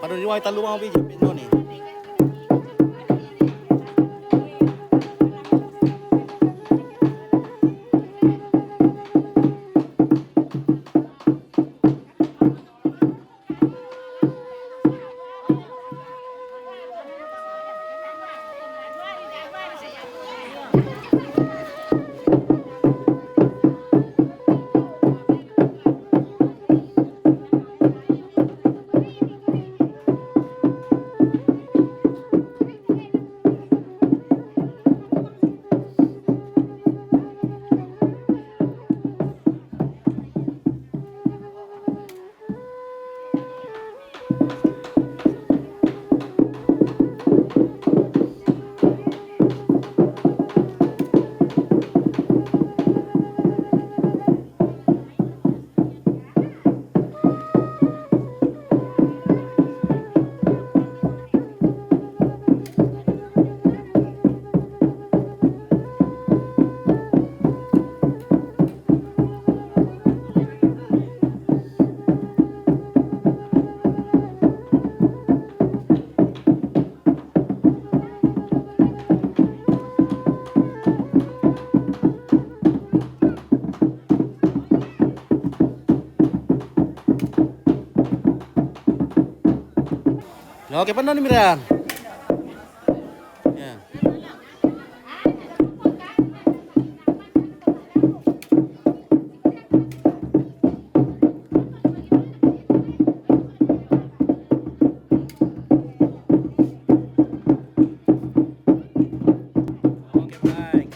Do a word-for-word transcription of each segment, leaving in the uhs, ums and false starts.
Padon juai talu mau biji pino ni. Oke, penuh nih, Miran. Ya. Oke, baik.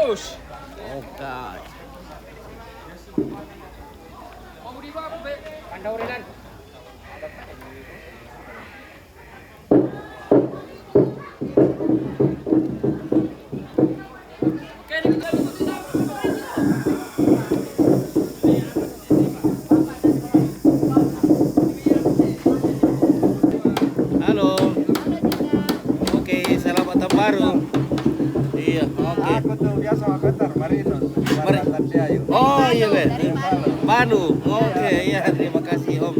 Oke. Halo. Oke, selamat tahun baru. Iya, oke. Aku tuh biasa makan tar, Marino. Mari. Jakarta, ayo. Oh, iya, Be. Palu. Oke, iya, terima kasih, Om.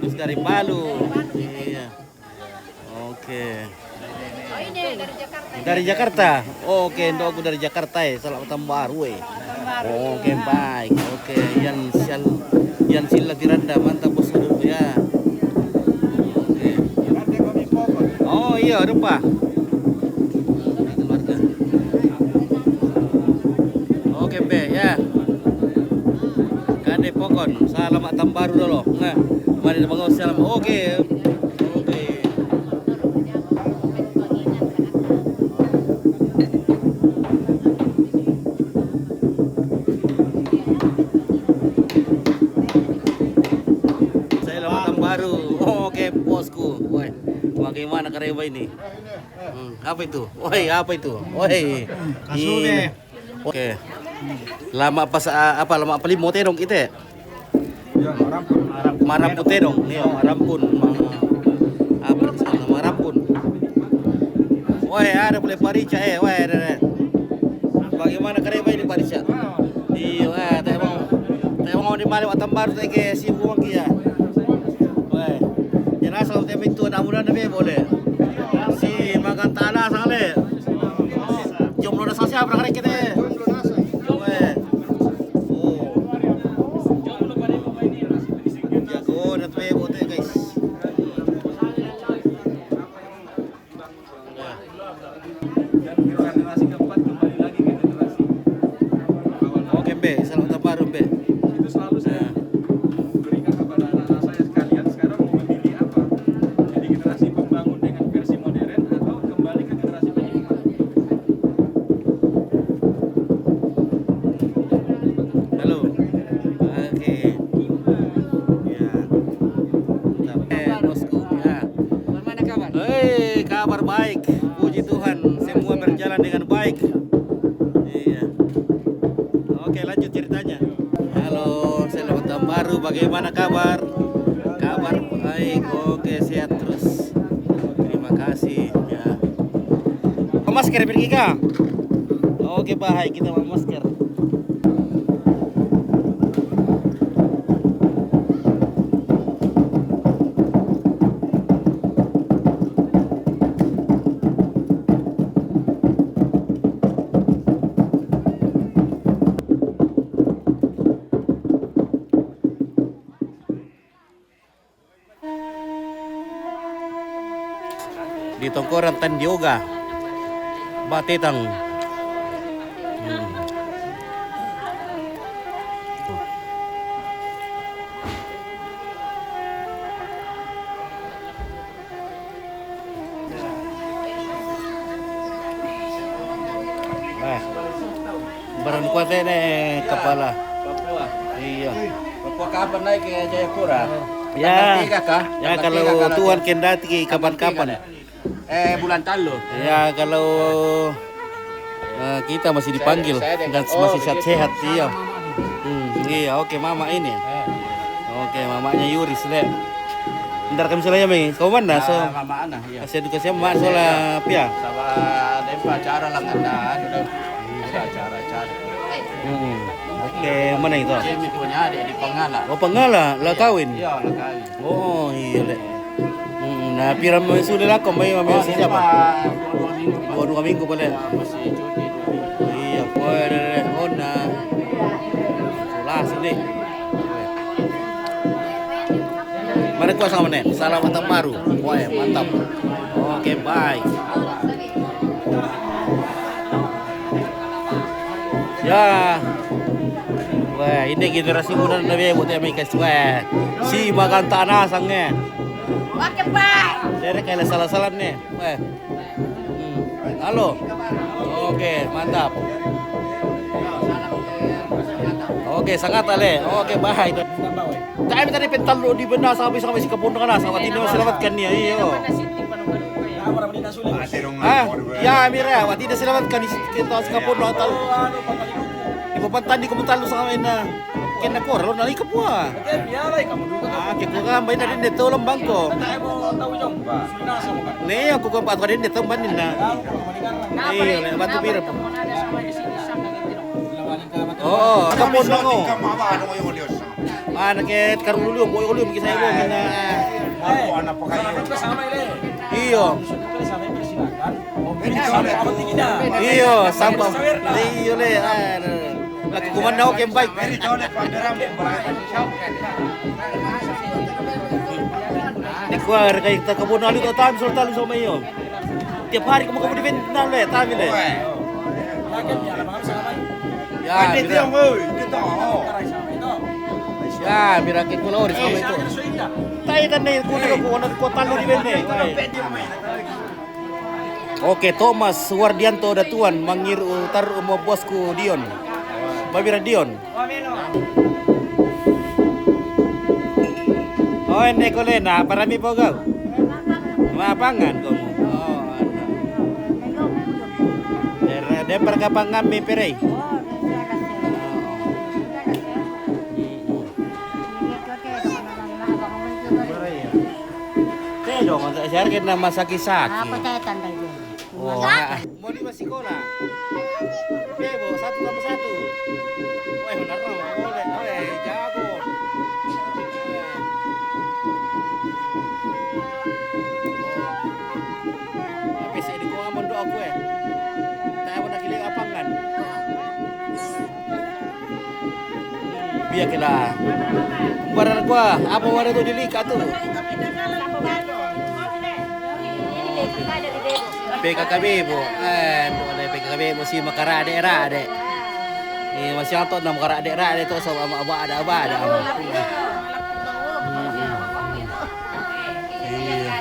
Terus dari Palu. Iya. Oke. Oh, ini dari Jakarta. Dari Jakarta. Oh, oke, ndokku dari Jakarta ya. Selamat tahun baru, eh. Oke, baik. Oke, yang sial yang sila tiranda, mantap bos dulu ya. Oke. Oh, iya, rupa. Keluarga. Oke, Be, ya. Kade pokon, selamat tahun baru dulu. Nah, mari bangau salam. Oke. Oke. Selamat tahun baru. Oke, bosku. Woi, bagaimana kareba ini? Hmm, apa itu? Woi, apa itu? Woi. Kasune. Oke. Lama pas, ah, apa, lama pali mote dong kita. Iya, marampun. Marampun teh dong, nih, marampun. Ma-, apa di sana? Marampun. Woi, ada boleh parica, eh, woi, ada, ada. Bagaimana kareba ini parica? Iya, eh, teh mau, teh mau di mana, Batam Baru, teh ke si uang kia. Woi, jelas kalau teh itu, namun ada be boleh. Si makan tanah, sale. Jomblo na sasa, berapa kali kita? Weh. Oh. Jago, na tuwe bote, guys. Oke, Mbe, selamat tahun baru, Mbe. Itu selalu saya berikan kepada anak-anak saya sekalian, sekarang mau memilih apa? Jadi generasi pembangun dengan versi modern atau kembali ke generasi penyeimbang? Halo. Oke. Ya. Mantap. Eh, bosku. Ya. Bagaimana kabar? Hei, kabar baik. Puji Tuhan, semua berjalan dengan baik. Iya. Oke, lanjut ceritanya. Halo, selamat tahun baru. Bagaimana kabar? Kabar baik. Oke, sehat terus. Terima kasih. Ya. Pakai masker, pergi kah? Oke, Pak. Hai, kita pakai masker. Di tongkoran tan dioga. Batetang. Hmm. Eh, barang kuat ini kepala. Papua. Iya. Papua kapan naik ke Jayapura? Ya. Tanggal tiga kah? Ya, tanggal kalau tiga, kalau Tuhan kehendaki, kapan-kapan. Tanggal tiga, ya? Eh, bulan talu. Ya, kalau, eh, kita masih dipanggil dan masih sehat-sehat, iya. Hmm, iya, oke, mama ini. Oke, mamanya Yuris, le. Ntar kami selaya, Mei. Kau mana? So, mama anak, iya. Kasih edukasi sama soalnya pia. Sama dempa acara lah, nggak ada, ada acara-acara. Hmm. Oke, mana itu? Jemi punya adik di Pengala. Oh, Pengala, lah kawin? Iya, lah kawin. Oh, iya, le. Hmm, nah, pira minggu sudah lah, kau mai, mai siapa? Dua, dua minggu boleh. Masih cuti. Iya, boleh, boleh. Oh, nah. Sudah sini. Mari kuasa mana? Selamat tahun baru. Wah, mantap. Oke, bye. Ya. Wah, ini generasi muda na be, buat yang mikir, wah. Si makan tanah sangnya. Oke, bye. Dari kayak salah-salah nih. Wah. Hmm. Halo. Oke, mantap. Oke, sangat ale. Oke, baik. Kami tadi pental di benar sampai sampai si kebun tengah sama tidak selamatkan dia. Iyo. Ah, ya, mira, wati na sila kan kan si kapon na tal. Ipapantan di ko matalo sa kami na. Kena ko, ralo na ikapwa. Ah, kaya ko ka, bay na din dito, lang bangko. Ne, ako ka, pa din dito, banin na. Iyo, ne, batu pira po. Oo, kapon na ko. Ah, nakit karululyo, boy ulyo, kisay mo, kina. Iyo. Iyo, sampay. Iyo, le. Ah, laku kuman na, okay, bike. Di ko, ah, kay ta kabon na ulit, o, tam, sultan, so, mayo. Tiap hari ko makabon di ben na, le, tami, le. Ya, mira. Ya, mira, kay ko na, ori, sama ito. Tayo, tan, ne, ko na, ko na, ko talo di ben, ne. Okay, Thomas Wardianto Datuan, mangir utar mo boss ko Dion. Pabira Dion. Oh, ini ko le na, para mi pogaw. Mapangan ko mo. Oh, ano. Dera, dera para kapangan mi perey. Pero, kung sa share kita na masaki-saki. Apa saya tanda yun? Oh, ah. Mau di masikola? Bebo, satu tambah satu. Weh, benar no. Boleh, boleh, jago. Tapi saya dukung amun doa gue. Tayo mo na kili apangan. Biya kila. Bara ko, apa wara to dili ka to? P K K B po. Eh, wala P K K B po si makarade-rade. Eh, masih ato na makarade-rade to sa ama aba ada aba ada ama. Iya.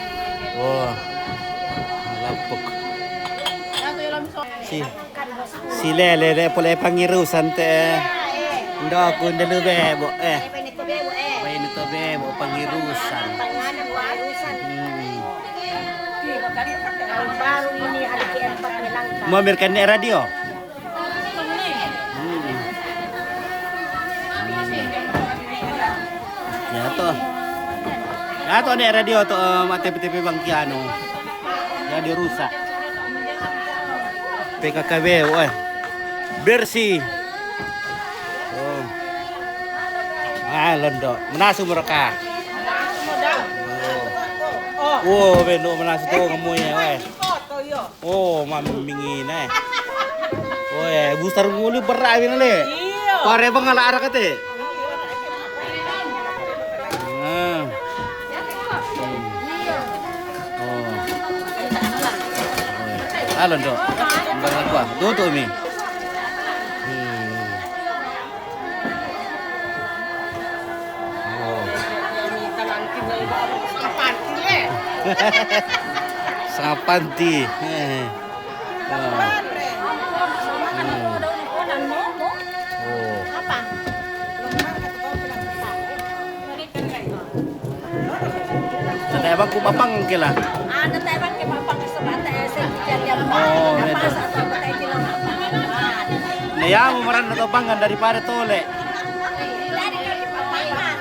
Wah. Lapok. Si. Sile, le, le, pole pangirusan te. Ndo aku ndelu bebo, eh. Painito bebo, pangirusan. Hmm. Mau mirkan ne radio? Hmm. Hmm. Ya to. Ya to, ne radio to, eh, mate P T P Bangkiano. Jadi rusak. P K K B, woi. Bersih. Oh. Ah, londo. Menasu mereka. Oh. Oh, bendo menasu to kamu ya, woi. Oh, mamingin eh. Woi, busar nguli berak bina le. Iya. Pare bang ala arak kate. Ah. Oh. Alon do. Barang kuah. Tutu mi. Hmm. Oh. Sangapanti. Eh. Oh. Hmm. Oh. Apa? Tatay bang ko mapang kila. Ah, tatay bang ko mapang sa bata, eh, sa diyan, diyan pa. Oh, napasa to, batay kila mapang. Ah, naya mo maran na to pangan daripada tole. Dari kan di papangan.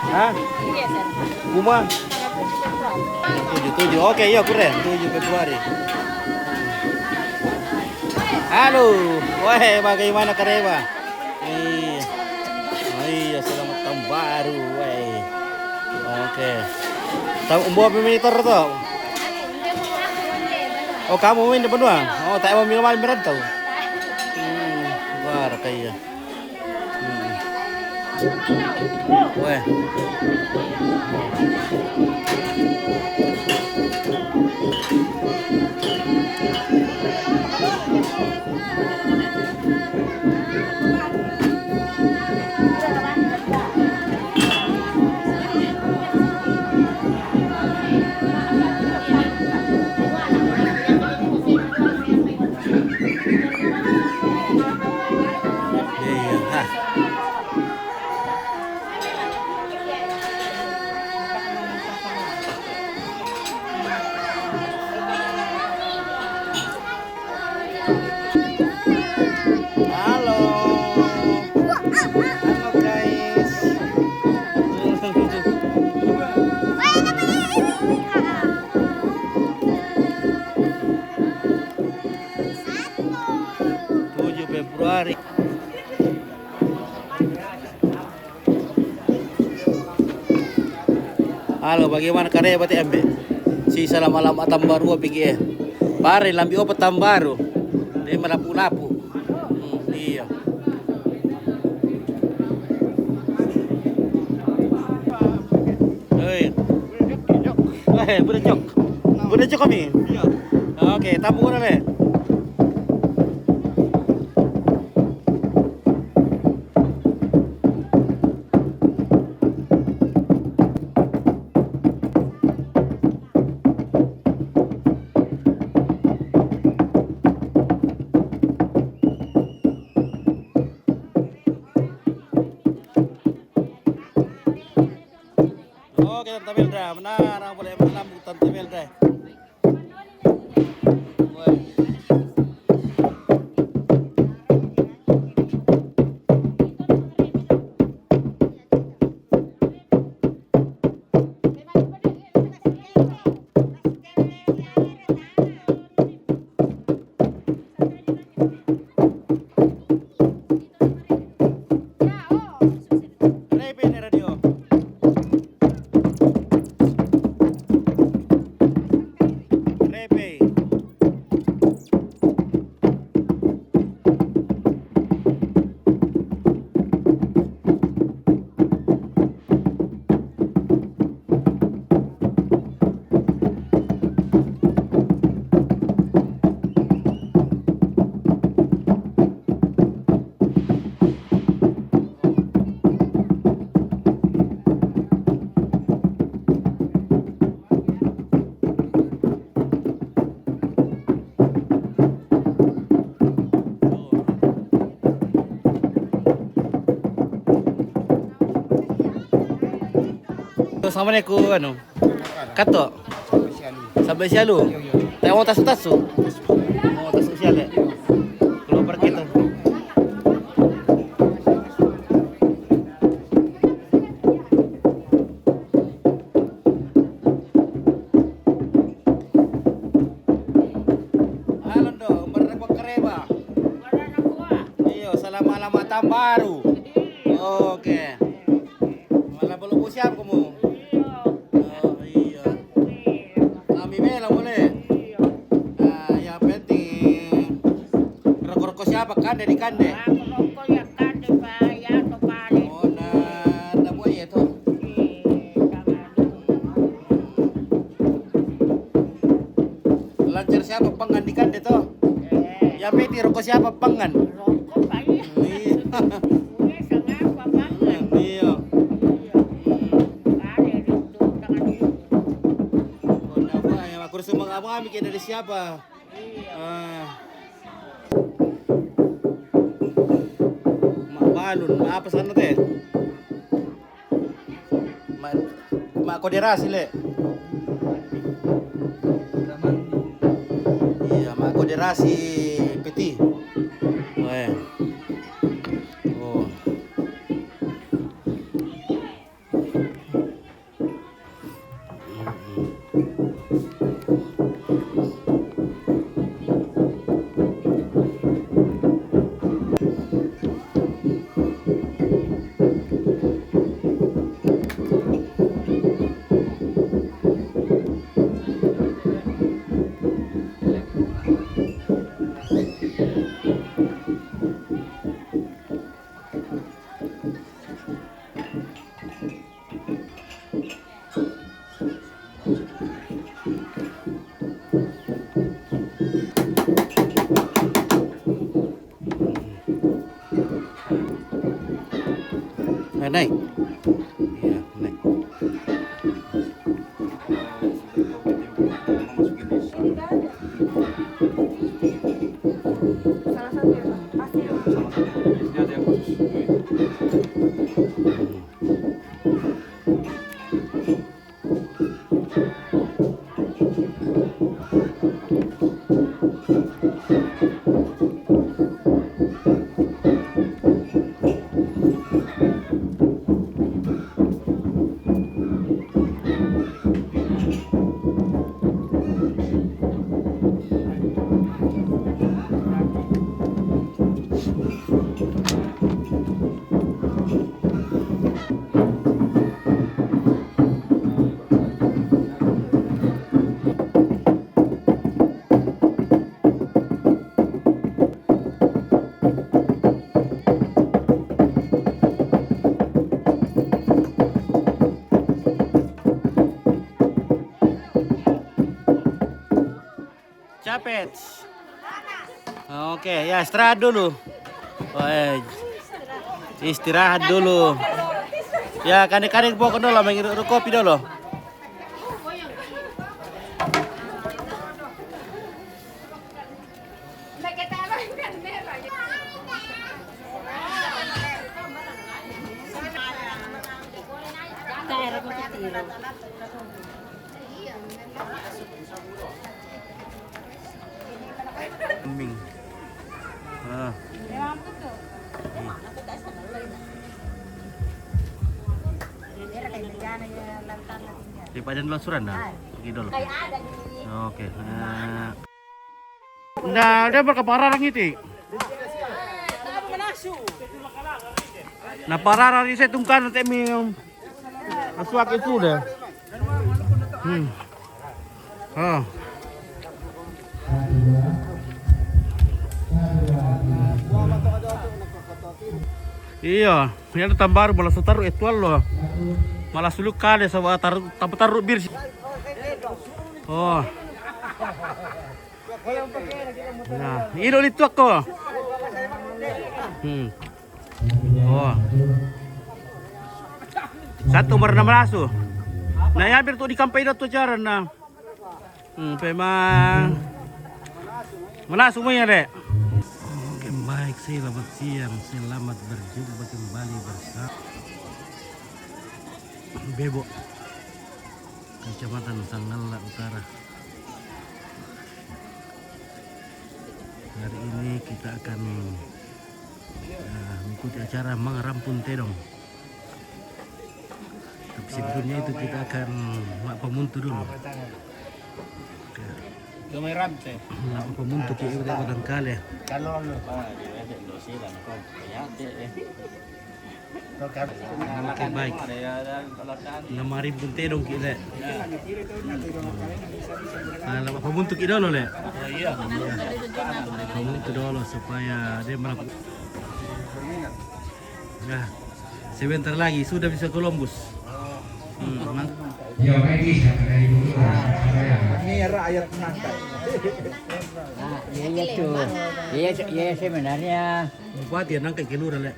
Ha? Guma? Tujuh, tujuh. Oke, iya, keren. Tujuh Februari. Halo. Weh, bagaimana kareba? Iya. Oh, iya, selamat tahun baru, weh. Oke. Tahu umbo apa meter to? Oh, kamu main depan doang? Oh, tak mau minum air berat tau. Hmm, baraka iya. Hmm. Weh. Iya, ha. Halo. Halo, guys. Tujuh Februari. Halo, bagaimana kare bati ambe? Si salam alam atam baru pigi eh. Pare lambi opa tam baru. Dia malapu-lapu. Hmm, iya. Hei. Eh, boleh cok. Boleh cok kami. Iya. Oke, tamu mana le? Oh, kita tampil dah. Benar, orang boleh malam, kita tampil dah. Woi. Repe ni radio. Repe. Sama ni ku anu. Kato. Sampai sialu. Tengok tasu-tasu. Oh, tasu sial eh. Kalau pergi tu. Alon do, umbar na ko kareba. Iyo, salama-lama tam baru. Oke. Mala bolo po siya ko mo. Oh, iyo. Kami mela mole. Ah, yang penting roko-roko siapa kan dari kande. Ako ko ya kande pa ya to pale. Oh, na na buaya to. Lancar siapa pangan di kande to? Ya peti roko siapa pangan? Roko pa iya. Iya. Uya sanga pa pangan. Iya. Iya. Kande rindu tangan itu. Oh, na buaya, aku rasa mga kami kaya dari siapa? Ah. Ma balun, ma apa sana te? Ma, ma koderasi le. Iya, ma koderasi peti. Oh, eh. Oh. Naik. Iya, naik. Salah satu ya, Pak? Pasti ya? Iya, salah satu. Biasanya ada yang khusus. Capek. Oke, ya, istirahat dulu. Woi, istirahat dulu. Ya, kane-kane pokok dulu, mengiru kopi dulu. Ming. Ah. Di Padang Lasuran dah. Pergi dulu. Oke. Eh. Nah, dia berkepararang itu. Nah, parara di saya tungkan nanti mi asuak itu deh. Hmm. Oh. Iya, ini tambaru malah sutaru itu lo. Malah suluk kade sama taru, tapu taru bir. Oh. Nah, ilo itu aku. Hmm. Oh. Satu warna malasu. Nah, ya hampir tuh di kampai itu tuh cara nah. Hmm, pema. Malasu mo ya, Dek. Oke, baik, selamat siang, selamat berjumpa kembali bersama Bebo. Kecamatan Sanggala Utara. Hari ini kita akan, eh, mengikuti acara mangarampun tedong. Tapi sebelumnya itu kita akan mak pamuntu dulu. Oke. Mak pamuntu ki itu kadang kali. Kalau lu, ah, di Mesir, Indonesia, dan kau, ya, deh, eh. Oke, baik. Nama hari pun tedong kita. Kalau apa buntu kita dulu, Le? Oh, iya. Apa buntu dulu supaya dia melakukan. Ya, sebentar lagi sudah bisa Columbus. Hmm, mang- Ya, ini rakyat menangkap. Ah, iya, iya tuh. Iya, iya, sebenarnya. Bupati yang nangkap ke lurah, Le.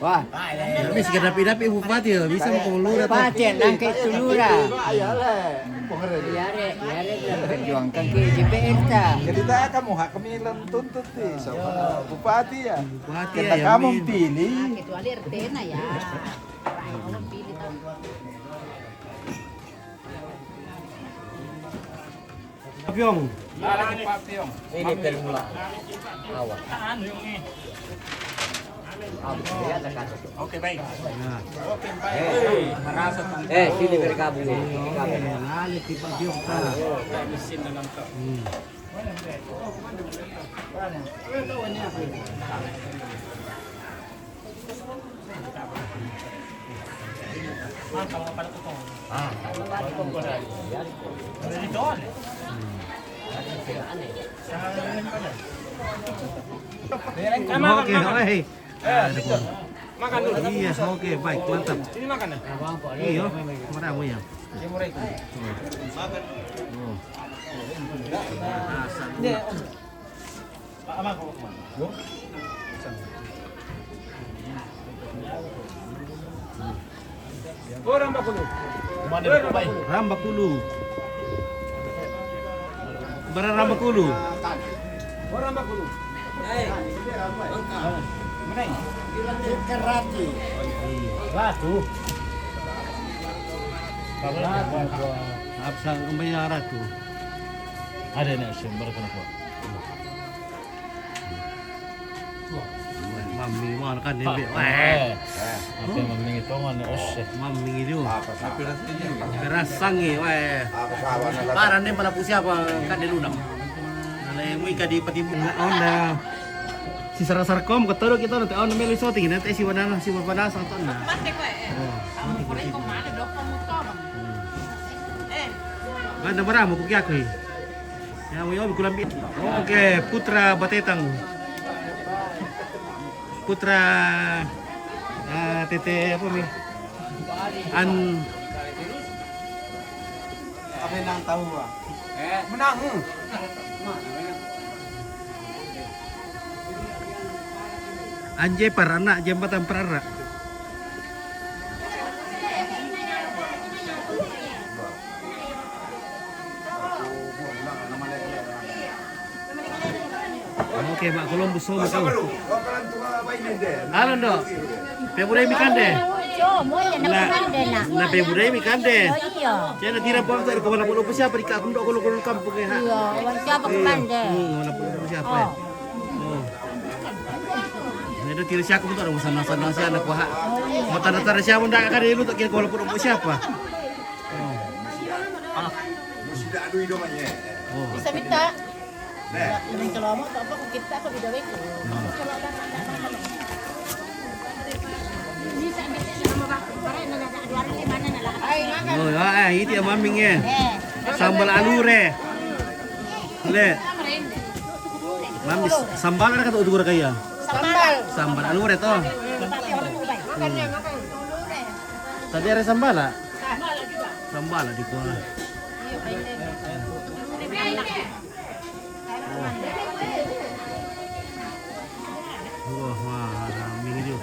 Wah. Tapi sekedar dapi-dapi bupati ya, bisa mau ke lurah. Bupati yang nangkap ke lurah. Iya, Le. Iya, Le, iya, Le, perjuangkan ke D P R ta. Jadi tak kamu hak kemilan tuntut di sama bupati ya. Bupati ya, kamu pilih. Itu alir tena ya. Pilih tahu. Piong. Ini permulaan. Awal. Oke, baik. Nah. Oke, baik. Eh, sini bergabung. Oke, lali kita Piong. Hmm. Oke, oi. Makan dulu. Iya, oke, baik, mantap. Ini makan ya? Iya, meramu ya. Oh. Iya. Pak, Abang, mau kemana? Gua? Sana. Ramba kulu. Bara ramba kulu. Ratu. Apa sa ang may ratu? Ada na siyempre ka na po. Mami, mana kan ni? Weh. Apa mami itu mana? Mami itu. Kerasang ni, weh. Para ni pala po siya pa kan ni Luna. Alay mo ikadi pati mo. Onda. Si sarasar kom katoro kita na taon na melo isoting na te si wana na si wana sa taon na. Mate ko eh. Oh. Ang pare ko mana do ko mo to. Ganda bara mo kuki ako eh. Ya mo yo kulambi. Okay, Putra Batetang. Putra ah, tete apa mi? An Apa nang tahu ah? Menang. Anje parana jembatan parara. Okay, Mak Columbus so mo. Alon do. Pe budai mi kande. Na pe budai mi kande. Kena tira po sa ko wala po siapa di ka kundo ko ko kampung eh. Iyo, siapa ko kande. Wala po siapa. Oh. Neda tira siapa ko to sana sana siapa ko ha. Mo tanda tanda siapa nda ka de lu to ko wala po siapa. Bisa minta. Ini kalau mau apa kita ke video itu. Oh, ya, eh, iti ya maming eh. Sambal alure. Le. Mami, sambal ada kata utuh kaya. Sambal. Sambal alure to. Tadi ada sambal lah. Sambal lah di kuah. Wah, wah, raming itu.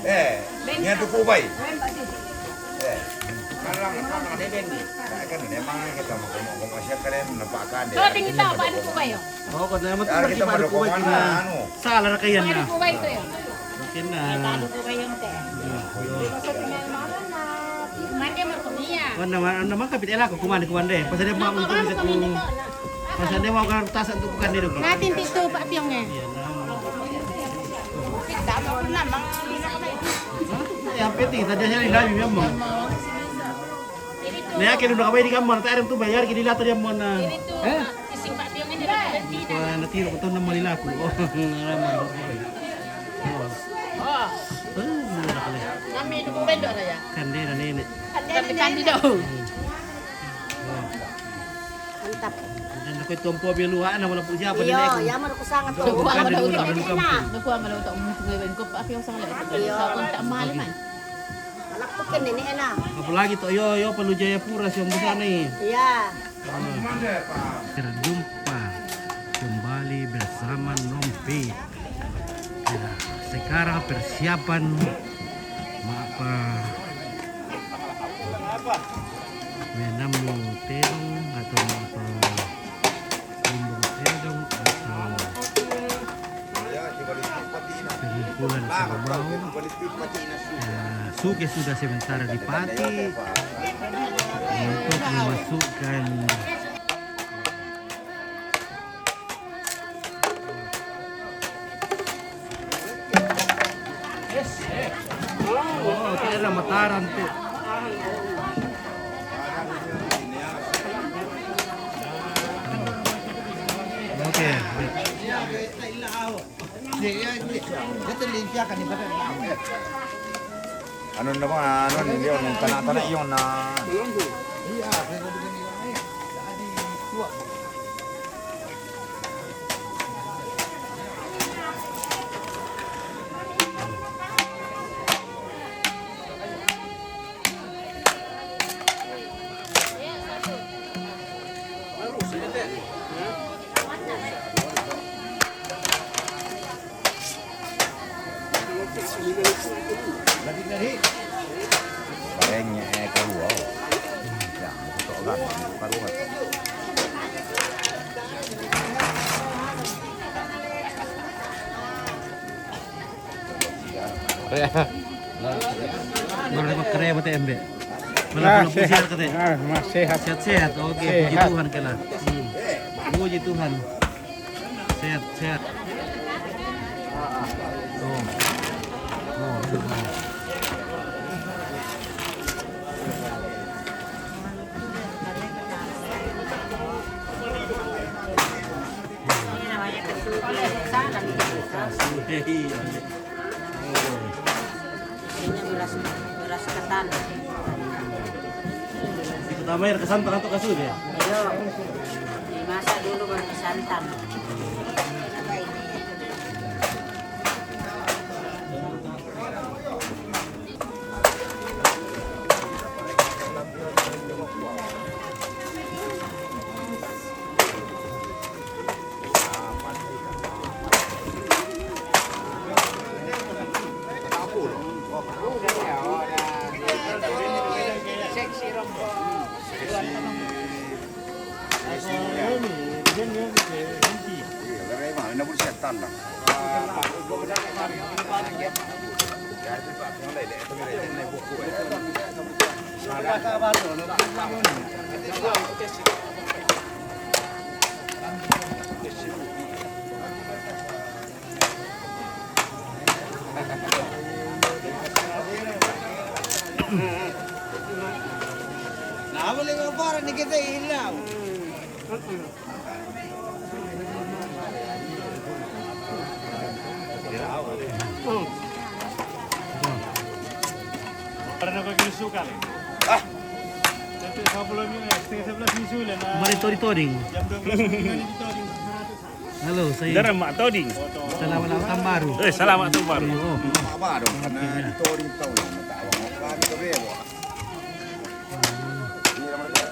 Eh, niya duku bay. Eh, kalang kalang de ben. Kan memang kita mau mau mau siya kalen na pa kan de. Kau tingin tahu apa duku bay? Oh, kau nama tu kita mau duku bay kina. Salah na kaya na. Duku bay tu ya. Kina. Duku bay yung te. Mande mo kumiya. Wan nama nama kapit ela ko kumande kumande. Pasal dia mau untuk bisa tu. Pasal dia mau kan tasan tu bukan dia. Natin dito pa piyong eh. Yang penting tadi hanya di dalam memang. Nah, kini udah kapai di kamar, tak ada tu bayar kini lah tadi mana. Eh? Wah, nanti aku tahu nama lila aku. Oh, nama. Oh. Kami itu pembedor ya. Kande na nene. Kande na nene. Mantap. Dan ko ito ang pobya luha na wala po siya pa. Iyo, ya mo ko sanga to. Ko ang mala utak. Ko ang mala utak mo ngayon ko pa yung sanga. Iyo. Sa konta mahal man. Malakpok yan ni ena. Apalagi to yo yo palu Jayapura siya mo sana eh. Iya. Berjumpa kembali bersama Nompi. Ya, sekarang persiapan mapa menemu terong atau mapa bumbung terong atau pengumpulan kerbau. Ya, suke sudah sementara dipati untuk memasukkan. Oh, kaya na mataran to. Okay. Ano na ba? Ano, hindi, yung tana-tana yung na. Baru dapat kerja, T M B. Malah pulang usia, kata. Ah, masih sehat. Sehat-sehat. Oke, puji Tuhan, kela. Hmm. Puji Tuhan. Sehat, sehat. Oh. Oh. Ini namanya kesulitan. Iya. Ini beras, beras ketan. Pertama air kesan, atau kasur ya? Iya. Dimasak dulu baru disantan. Nah, boleh apa ni kita hilang. Pernah kau kira suka ni? Ah. Tapi sebelum ni, setengah sebelas ni sudah lah. Mari toding-toding. Jam dua belas ni toding. Halo, saya. Dara Mak Toding. Selamat tahun baru. Eh, selamat tahun baru. Oh. Mak baru, karena di toding tahun ni, tak awak makan tu dia. Ini nama dia.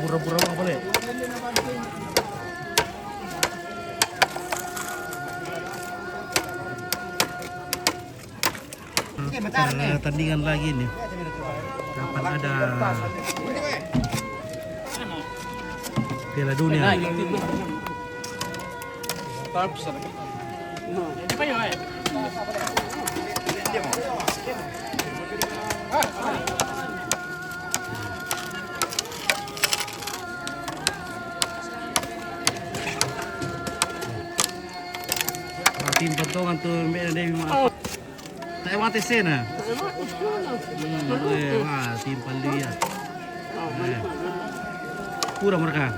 Pura-pura apa, Le? Pertandingan lagi nih. Kapan ada Piala Dunia? Tim potongan tu, mbak, ada yang mau. Tak mati sana. Hmm, eh, wah, timpal dia. Eh. Kurang mereka.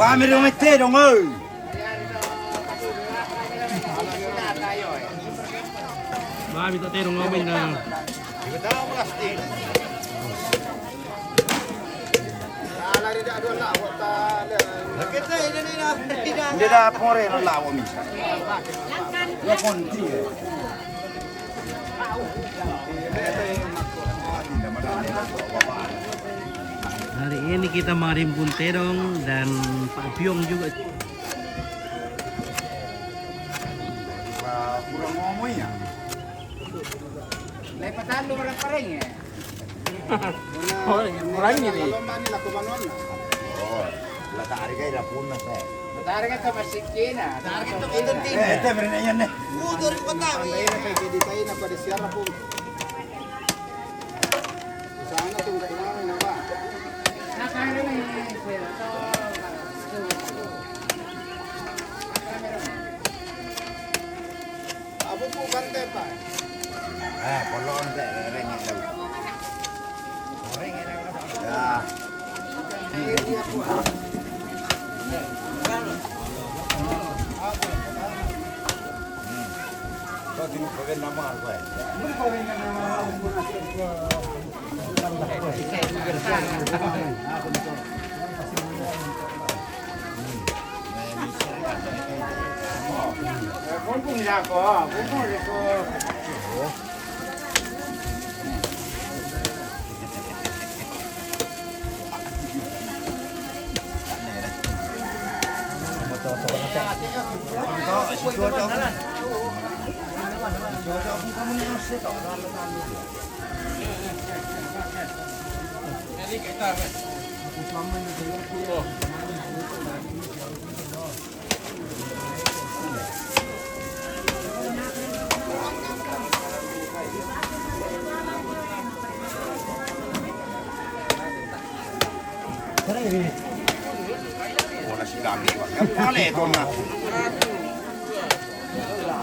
Wah, mi rumah teh dong, oi. Ba, mi ta tero ngomong na. Dia dah pore no lawo misa. Ya konti. Hari ini kita menghimpun terong dan Pak Piong juga. Kurang ngomong ya. Lepas tanduk orang pareng ya. Oh, orang ini. Lomba ni laku manuan. Oh, la targa ira punna sa. Targa tu masih kena. Targa tu masih kena. Eh, itu berenanya nih. Uh, dari kota. Ini kayak di China pada siapa pun. Di sana tuh enggak ini apa? Apa yang ini? Abu bukan tepa. Eh, polong te, reng itu. Ya. Hmm. Kau tiru pakai nama aku ya? Oh, nasi kami, Pak. Kan boleh, Tom, nah.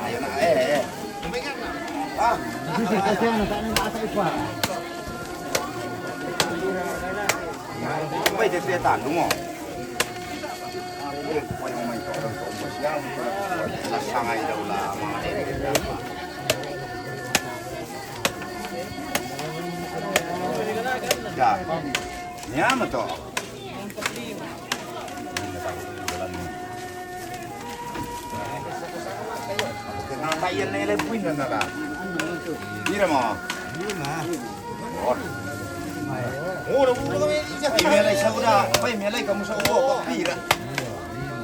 Ayo, nak, eh, eh. Ah. Baik, dia, dia tandung, oh. Dia pokoknya main orang kau, Bos, ya. Lah, sangai dah ulama. Ya. Nyameng to. Kenapa iya nilai poin dan nala? Pira mo? Lima. Oh. Oh, udah, udah, udah, udah. Iya, lai sauda. Pai, melai kamu sauda, pira? Iya, lima.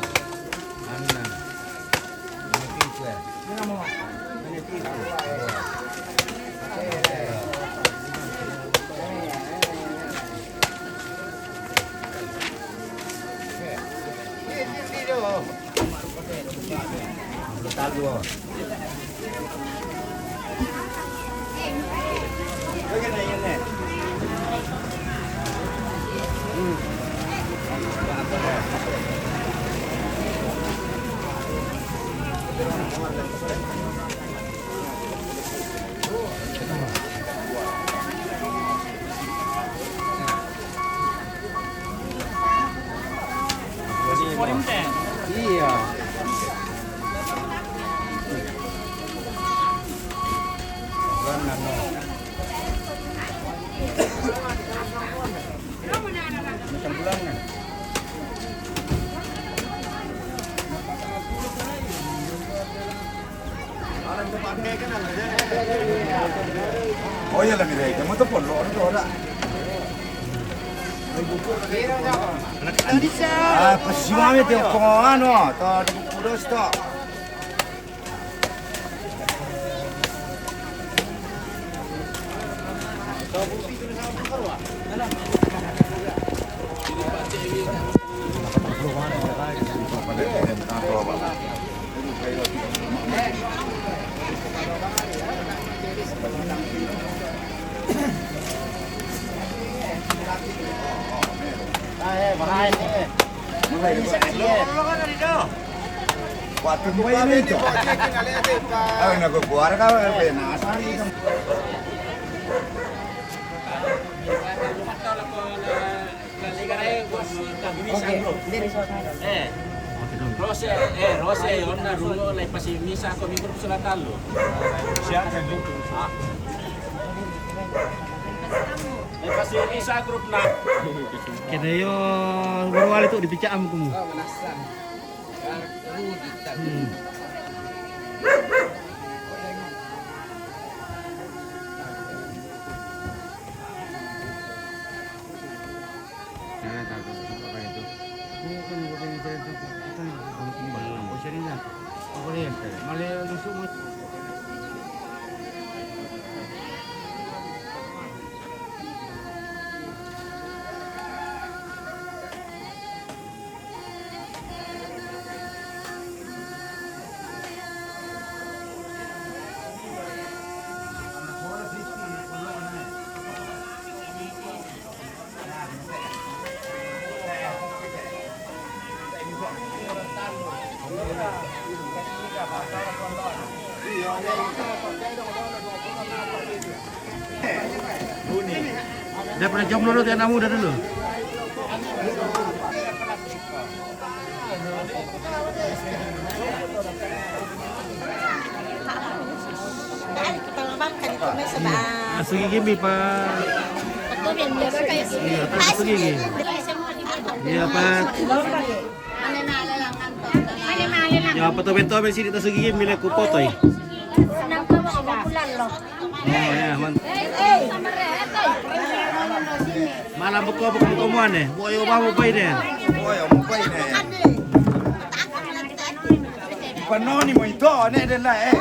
Enam. Ini tiga. Iya. Oh iya, lebih baik kamu tuh pondok itu ora. Ah, pesiwame te ko anu, to, kudos to. Waktu itu. Ah, nak keluar kau, eh, nasari. Eh, Rose, eh, Rose, onna rungo lai pasi misa ko minggu sula tallu. Siapa itu? Ah. Lai pasi misa grup na. Kene yo baru wali tu dipicak am kumu. Oh, manassa. Dia pernah jomblo dulu, dia anak muda dulu. Asugi gimbi pa. Iya, asugi gimbi. Iya, pa. Ya, pa tobe-tobe sini asugi gimbi le ku potoi. Oh, ya, man. Malam buka buka buka muane. Boyo ba mo pai ne. Boyo mo pai ne. Panoni mo ito ne de la eh.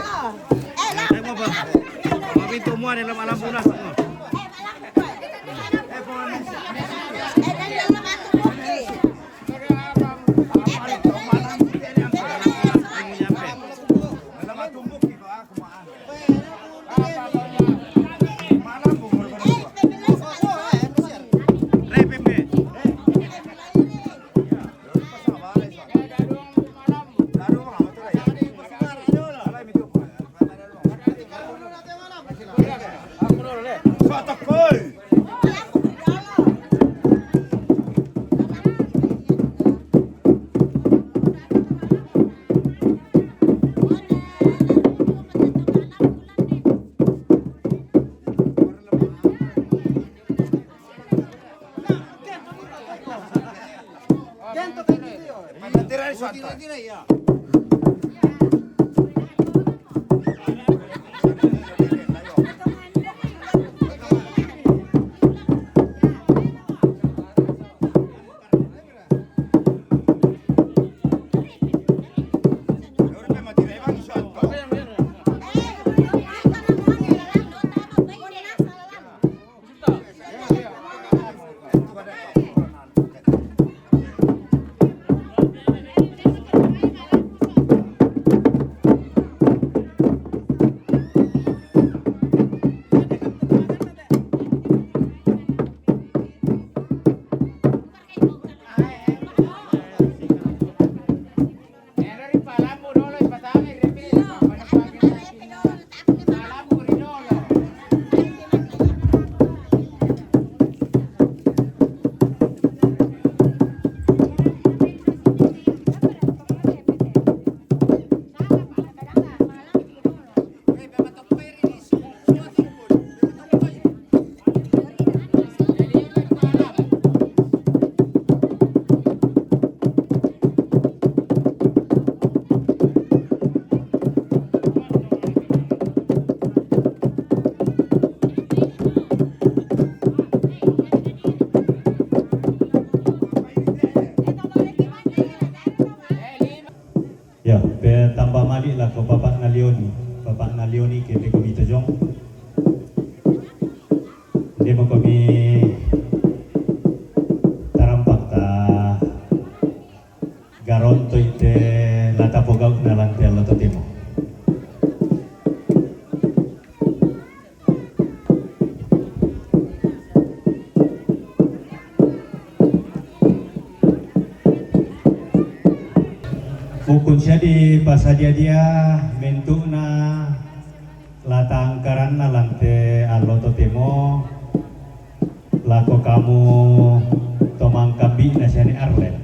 Ai mo ba. Mo pintu muane la malam bunas. Ya, pe tamba malik la ko Bapak Nalioni. Bapak Nalioni ke te ko mi tojong. Dia mo ko mi tarampak ta garonto ite lata pogau na lante lo totemo. Ukun sia di pasadia-dia mentu'na la tangkaranna lante allo totemo lako kamu to mangkambi'na siani Arlen.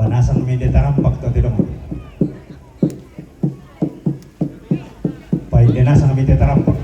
Banasang mi de tarampak to tedong. Pai de nasang mi te tarampak.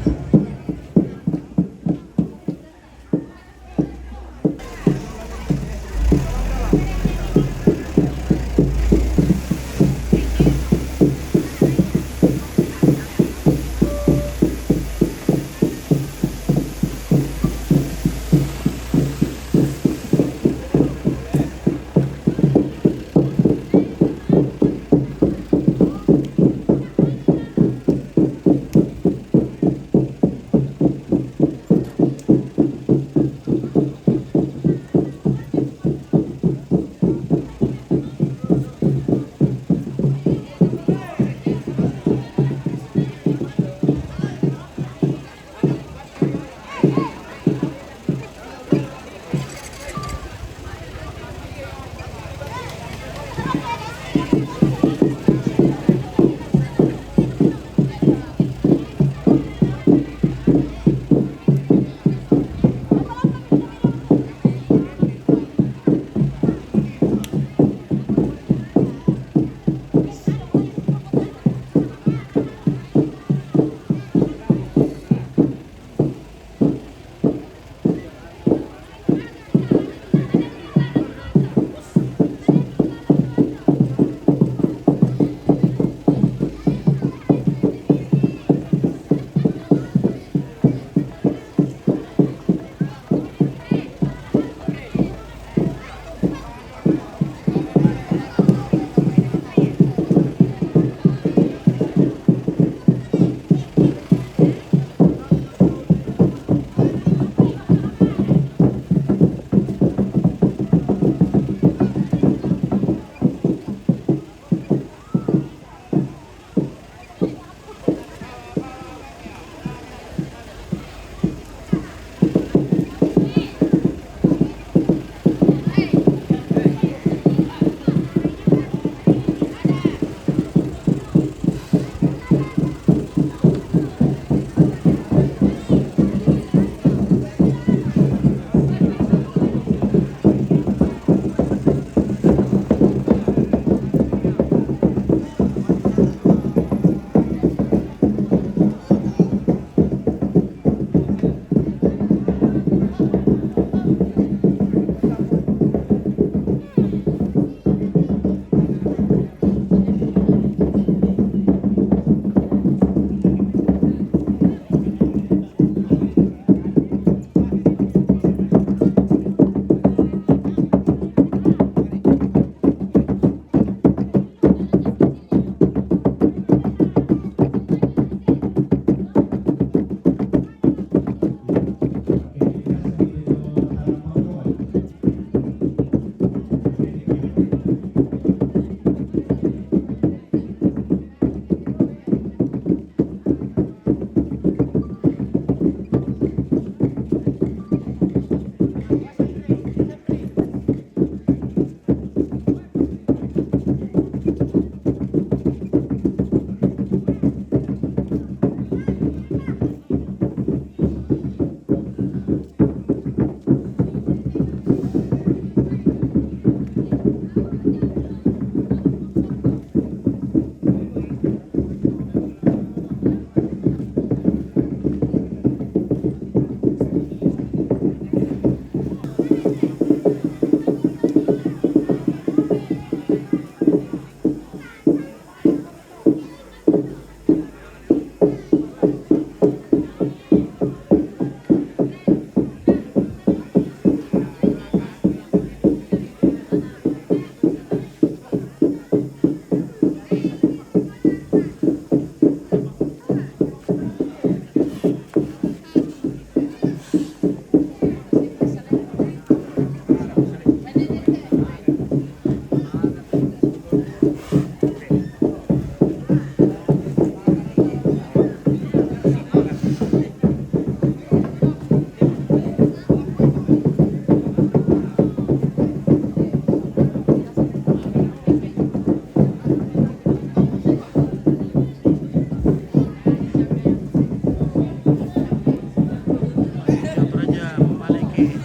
Raja Maleke,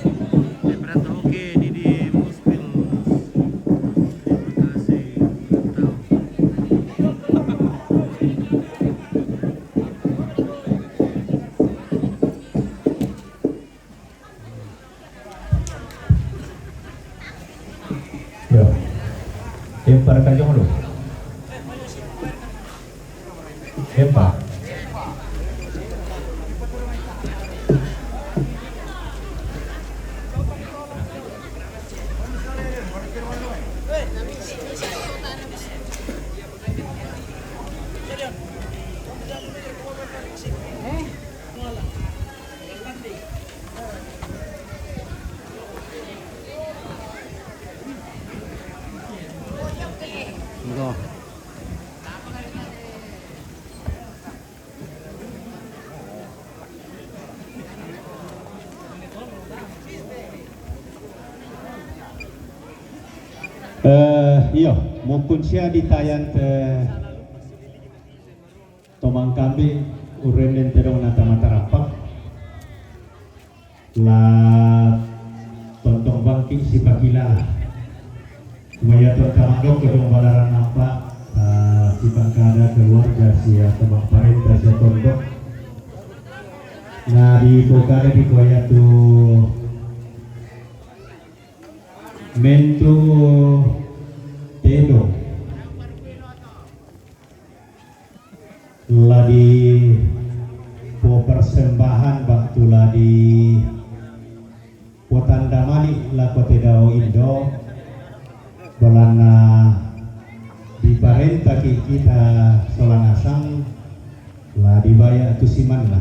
Debrat Hoke, Didi Muspil. Terima kasih. Ya. Empar kajong lu. Empar. Eh, Iyo, mukkun sia ditayang te tomangkambi urenden tedong na tama tarapak. La tontong bangki sipakilala. Maya to tama dok kedong balaran nampak, eh, sipangkada keluarga sia tebang parenta sia tondok. Na di pokada di kuaya tu mentu tedong. La di po persembahan bang tu la di po tanda mali lako tedao indo. Bolana diparentaki kita sola nasang la dibaya tu simanna.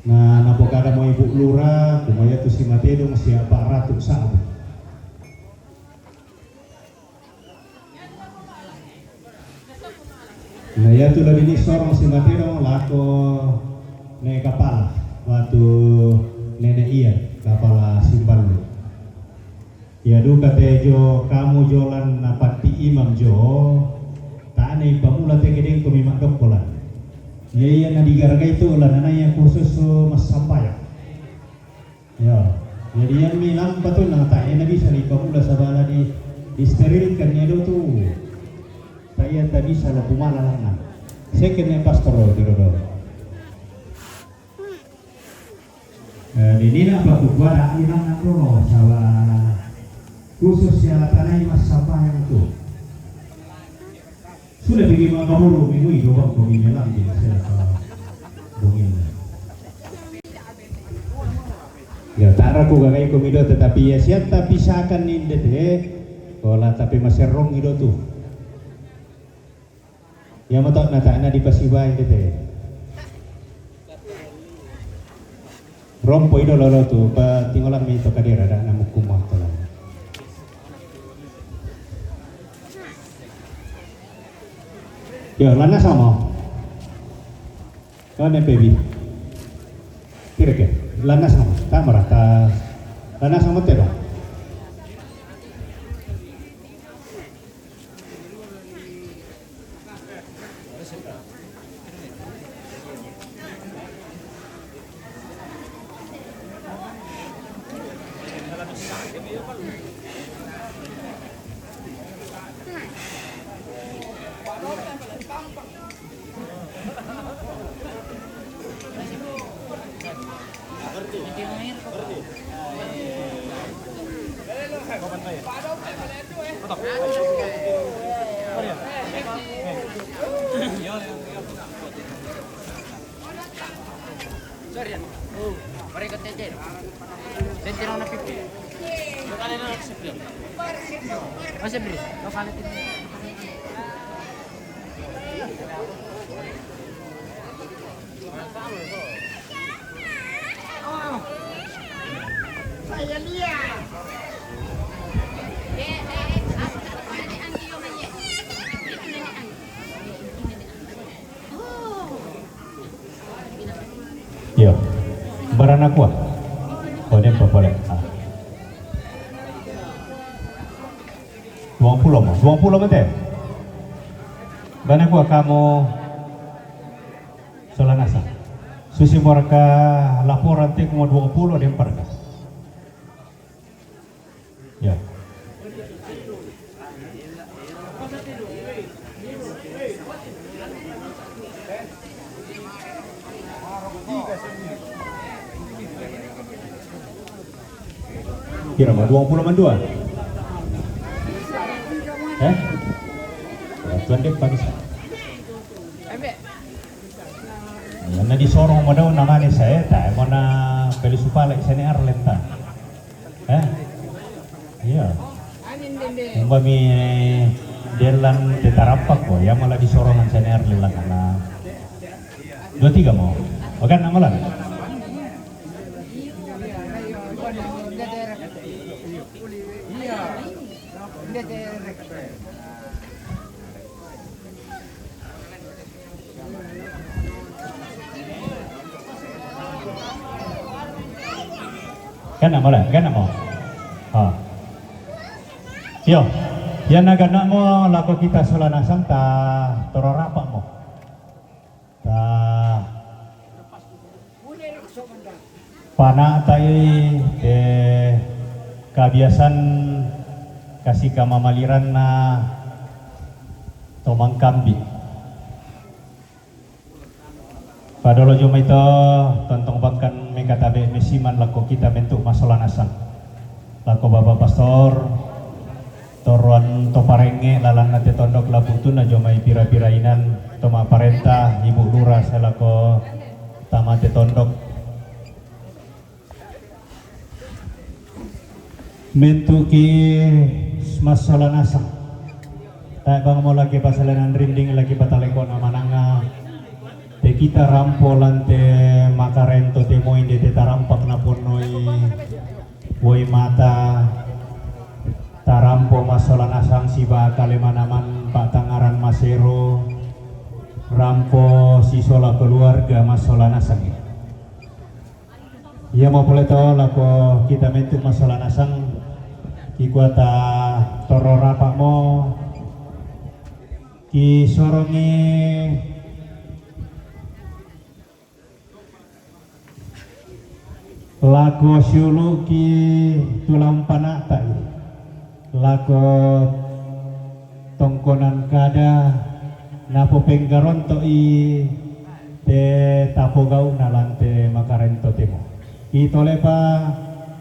Na napokada mo Ibu Lura, kumaya tu simatedong sia empat ratus sabu. Na iya tu la bini sorong simatedong lako ne kapala, watu nene iya kapala simbalu. Iya duka te jo kamu jolan napatti imam jo, tane pamula te gedeng komi madokkolan. Iya iya na digaragai tu la nana iya khusus massambayang. Ya, jadi yang mi lampa tu na tak ena bisa ni pamula sabala di disterilkan ya do tu. Tak iya tak bisa lo pumala langan. Second ya pastor lo tu do. Eh, di nina apa tu kuada ni langan dulu sabala khusus ya tanai mas sampai yang tu. Sudah pergi makaburu minggu itu bang kau ini lagi saya bungin. Ya, tara ku gagai komi do, tetapi ya siap tapi sakan ninde te. Kola tapi maserrong ido tu. Ya matok na tak na dipasibai inde te. Rompo ido lolo tu, pa tingolan mi to kadera da na mukuma to lolo. Yo, lana sama. Kau ne pebi. Kira ke, lana sama. Tak merata. Lana sama te dong. Iyo. Barana kua? Oh, dia empat puluh. Ah. Duang pulo mo. Duang pulo mo te. Barana kua kamu sola nasa. Susi moraka laporan te kuma duang pulo dia empat ka. Ya. Kira ma duang pulo mandua. Eh? Tuan dek panis. Na disorong madau namane saya ta mona peli supala isane arlenta. Eh? Iya. Umba mi delan tetarapak ko ya malah disorongan sane arlenta kana dua tiga mau. Oke, nama lan. Kan namo lah, kan namo. Ha. Iyo, iya na gana'mo lako kita sola nasang ta tororapa'mo. Ta pana'ta'i te kabiasan kasi kamamaliranna to mangkambi'. Padolo jomai to tontong bakkan mekatabe' mesiman lako kita mentu' masola nasang. Lako Bapa Pastor, torroan to parengnge' lalanna te tondok la butunna jomai pira-pira inan to ma'parenta, Ibu Lura sae lako tama te tondok. Mentu'ki massola nasang. Tae' bangmo laki pasalenan rinding laki patalekona mananga. Te kita rampo lan te makarento te moi inde te tarampak naponnoi woi mata. Tarampo massola nasang siba kale manaman pa'tangngaran masero. Rampo sisola keluarga massola nasang. Iamo pole to lako kita mentu' massola nasang, kikua ta tororapa'mo, kisorongi lako siulu'ki tu la umpana'ta'i. Lako tongkonan kada napopenggaronto'i te tapogau'na lan te makarento temo. Itolepa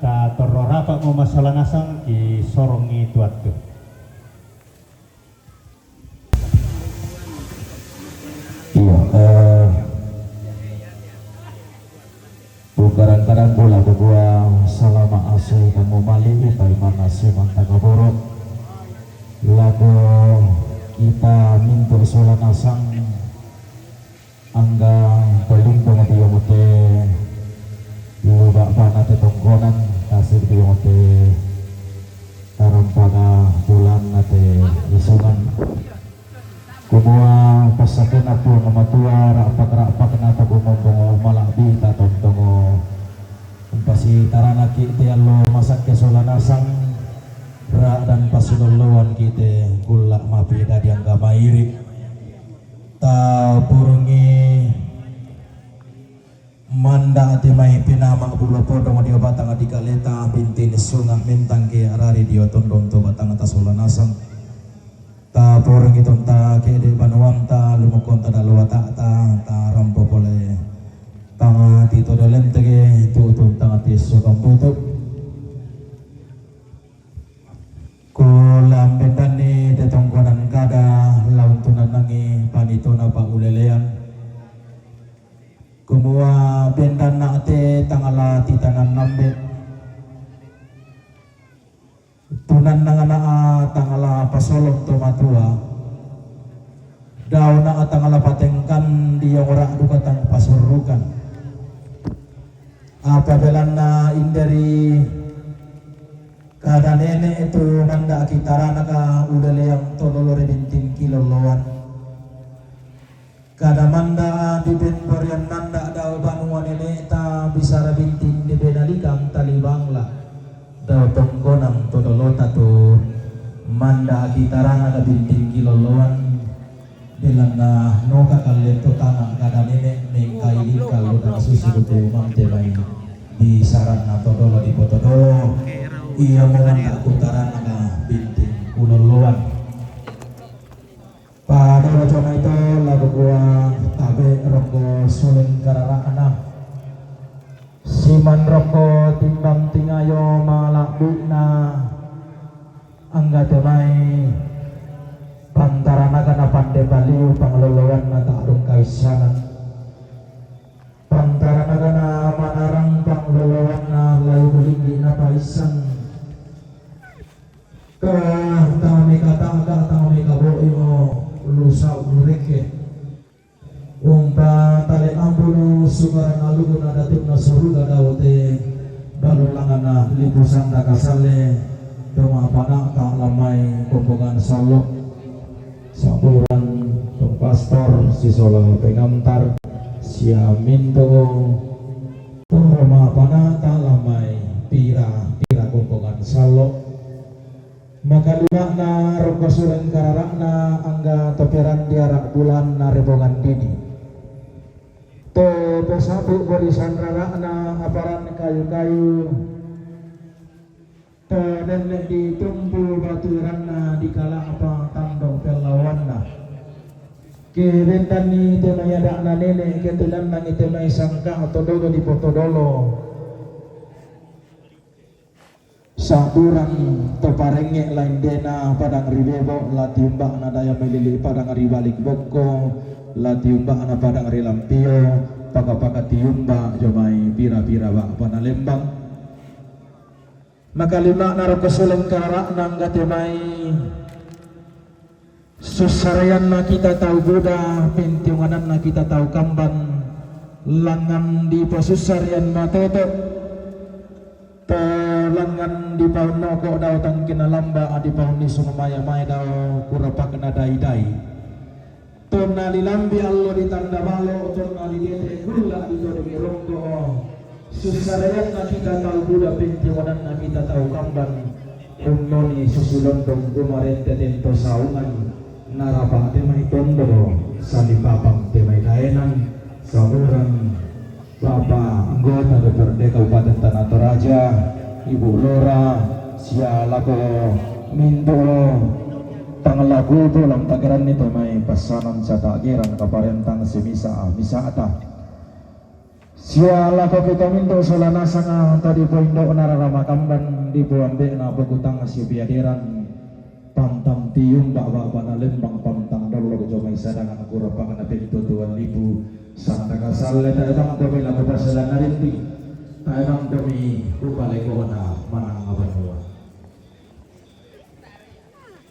ta torrorapa'mo massola nasang, kisorongi tu attu. Iyo, eh, Pungkarang-karang bola kukua salama' ase kamu mali, paimana siman takaboro'. Lako kita mintu' sola nasang angga tolimbong dio mote lu ba'bana te tongkonan, tasik dio mote tarampaga bulanna te isungan. Kumua passakena Puang Matua, ra'pak-ra'pakna to gumombongo mala'bi tatontongo. Umpasitaranaki' te allo masakke sola nasang, ra'dan pasilolloanki' te kulla' mapidadi angga mairi'. Taburungi Manda' te mai penama' bulo podong dio batang di kaleta, bintin sunga' mentang ke arari dio tondong to batang ta sola nasang. Taporongi tonta ke'de' banuanta, lumokkonta dalo wata'ta, tarampo pole tangati to dolentege, tu'tun tangati sokang butu. Kulambendanni te tongkonan kada launtunanangi panitona pa'ulelean. Kumua bendanna te tangala titanan lambe'. Tunannangana tangala pasolong to matua. Dauna tangala patengkan dio ngora' duka tang pasurrukan. Apa belanna inderi kada nene' tu manda' kitaranaka uleleang to lolo ri bintin kilolloan. Kada manda' dipemborian manda' dao banua nene'ta bisara bintin dipenalikang talibangla'. Dao tongkonan to dolota tu manda' kitarana ka bintin kilolloan, belanna noka kallen to tana' kada nene' mengkailingka lu dang susu tu mante mai bisaranna to dolo dipotodolo, iamo manda' kutarana ka bintin kulolloan. Padolo jomai to la kukua tabe' rokko suleng karara'na. Siman rokko timbang tingayo mala'bi'na angga te mai pantaranakana pande paliu pangloloanna ta'rung kaissanan. Pantaranakana manarang pangloloanna layu linggi'na paissang. Ka tau mekata'ka, tau mekabo'imo, lu sau' lu rekke. Umpa tale ambulu sukaran alukuna Datu'na Suruga dao te balulanganna lipu sanda kasalle, to ma'pana'ta lammai kombongan sallo'. Sampuran to pastor sisola pengantar sia mintu' to ma'pana'ta lammai pira-pira kombongan sallo'. Makalima'na rokko suleng karara'na angga to perang diara' bulanna rebongan didi. To posapu borisan rara'na aparan kayu-kayu. To nenne' ditumpu baturanna dikala'pa tando pellawanna. Ke bentanni te mai ada'na nene', ke tunannangi te mai sangka to dodo dipotodolo. Sa'burang to parengnge' laindena padang ri Bebo, la tiumba'na daya melili padang ri Balik Bokko, la tiumba'na padang ri Lampio, paka-paka tiumba' jomai pira-pira ba'bana lembang. Makalima'na rokko suleng karara'na angga te mai sussareanna kita tau buda, pentiungananna kita tau kamban, langngan dipasussarean matoto', to langngan dipaonnoko dao tangkena lamba, dipaunnisu maya-maya dao kurapakna dai-dai. Tonna lilambi allo ditanda balo, tonna lidete kulla ditodongi rokko. Sussareanna kita tau buda, pentiungananna kita tau kamban. Unnoni susilondong gumarente tento saungan, narapa te mai tondo salipapang te mai daenan, saburang Bapa anggota D P R D Kabupaten Tanah Toraja, Ibu Lora, sia lako mintu' panglaku tu lam tageranni to mai passanan sata gerang kaparentang simisa misa'ta. Sia lako kita mintu' sola nasanga to dipoindo'na rara makamban dipoambe'na pogutang sipiaderan. Pantang tiumba' ba'bana lembang, pantang dollo jomai sadangan kurapakna pintu tuan lipu. Sangka kasalle tae bang domi lako pasalanna rinding, tae bang domi kupalekona manang banua.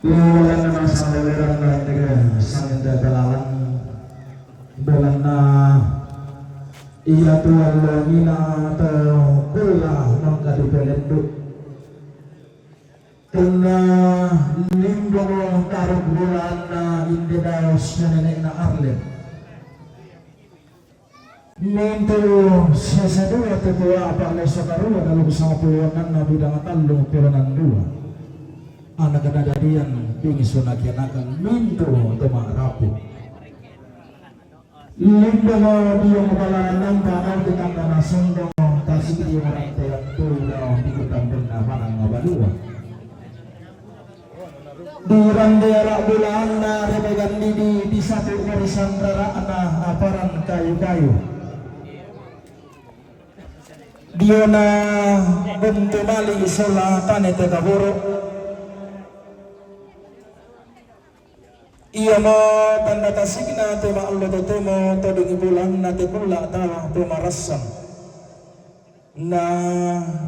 Kualanna nasaba weranna tega sangenta balalang, belanna iya tuan longina to kulla mangka dipelendu. Tonna limbongo taruk bulanna inde dao sia nene'na Arle. Mintu' sia sadua tetua apa leso karua dalam sangpulo annanna bidang tallu piranan dua. Anak kadadian bingsu nakianakan mintu' to ma'rapu. Limbongo diong balaran nampa au tetangga nasondong tasik diong rantean tui dao di kutampenna manang banua. Di rande ara' bulaanna rebegan didi di satu barisan rara'na aparan kayu-kayu. Diona buntu mali sola tane te kaboro'. Iamo tanda tasikna te ma'allo totemo to dingi bulanna te kulla tala to marassan. Na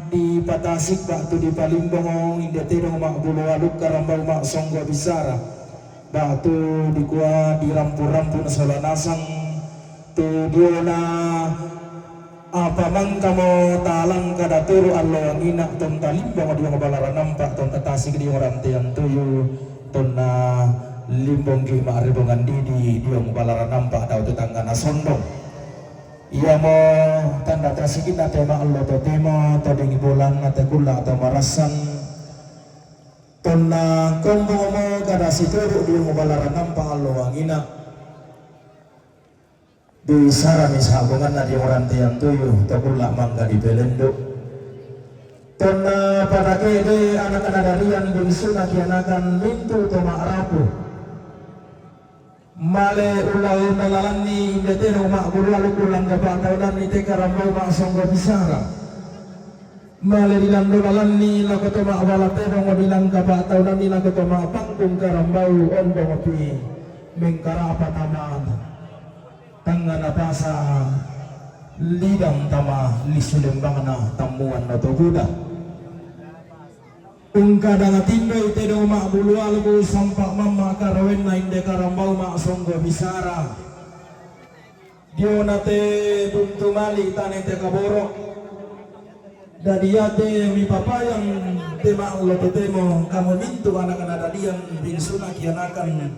dipatasik ba'tu dipalimbongo inde tedong ma'bulu aluk karambau ma'songgo bisara. Ba'tu dikua dirampu-rampu sola nasang tu diona. Apa mangkamo talangka daturu allo angina tonta limbong diong balara nampa tonta tasik diong rantean tuyu tonna limbongki ma'ribongan didi diong balara nampa dao tetanggana sondong. Iamo tanda tasikna te ma'allo totemo to dingi bulanna te kulla to marassan. Tonna kombongmo kada situru diong balara nampa allo angina. Bisarami sa'bonganna diong rantean tuyu to kulla mangka dipelendu. Tonna pada kede anak nadarian bingsuna kianakan mintu' to ma'rapu. Male ulau nalalanni inde tedong ma'bulu aluk ulang gapa taunanni te karambau ma'songgo bisara. Male dilando lalanni lako to ma'bala tedong dilangka pa'taunanni lako to ma'pangkung karambau ondong pi mengkarapa tama tangngana pasa lidang tama lisu lembangna tammuan oto buda. Ungkadang tindoi tedong ma'bulu aluk sampa mamma karawenna inde karambau ma'songgo bisara. Diona te buntu mali tane te kaboro'. Dadi iate mipapayang te ma'allo totemo kamu mintu' anak nadadian bingsuna kianakan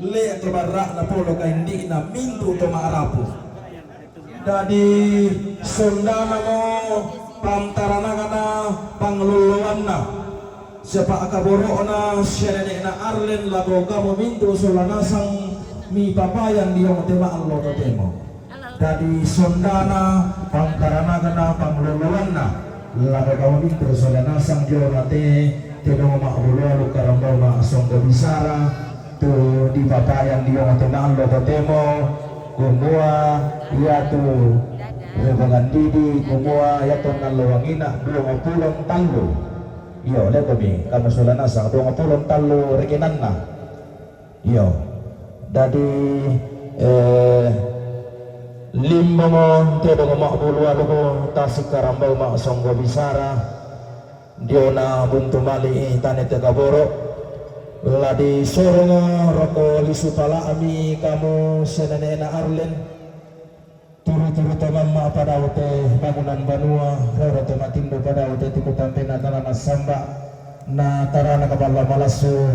le' to barra'na polo kaindi'na mintu' to ma'rapu. Dadi sondanamo pantaranakna panglolloanna. Siapa' kaboro'na sia nene'na Arlen lako kamu mintu' sola nasang mipapayan dio te ma'allo totemo. Dadi sondana, pangkaranakna, pangloloanna lako kamu mintu' sola nasang dio na te tedong ma'bulu alu karambau ma'songgo bisara tu dipapayan dio te ma'allo totemo, kumua iatu rebangan didi, kumua iatu nalloangina duangpulo tallu. Iyo, lekomi kamu sola nasang duangpulo tallu rekenanna. Iyo. Dadi, eh, limbongo tedong ma'bulu aluku tasik karambau ma'songgo bisara diona buntu mali' tane te kaboro'. La disorongo roko lisu pala'mi kamu sia nene'na Arlen. Turu-turu to mamma' padau te bangunan banua, roro to matindo padau te tuku tampena tana massamba, na tarana kaballa malassu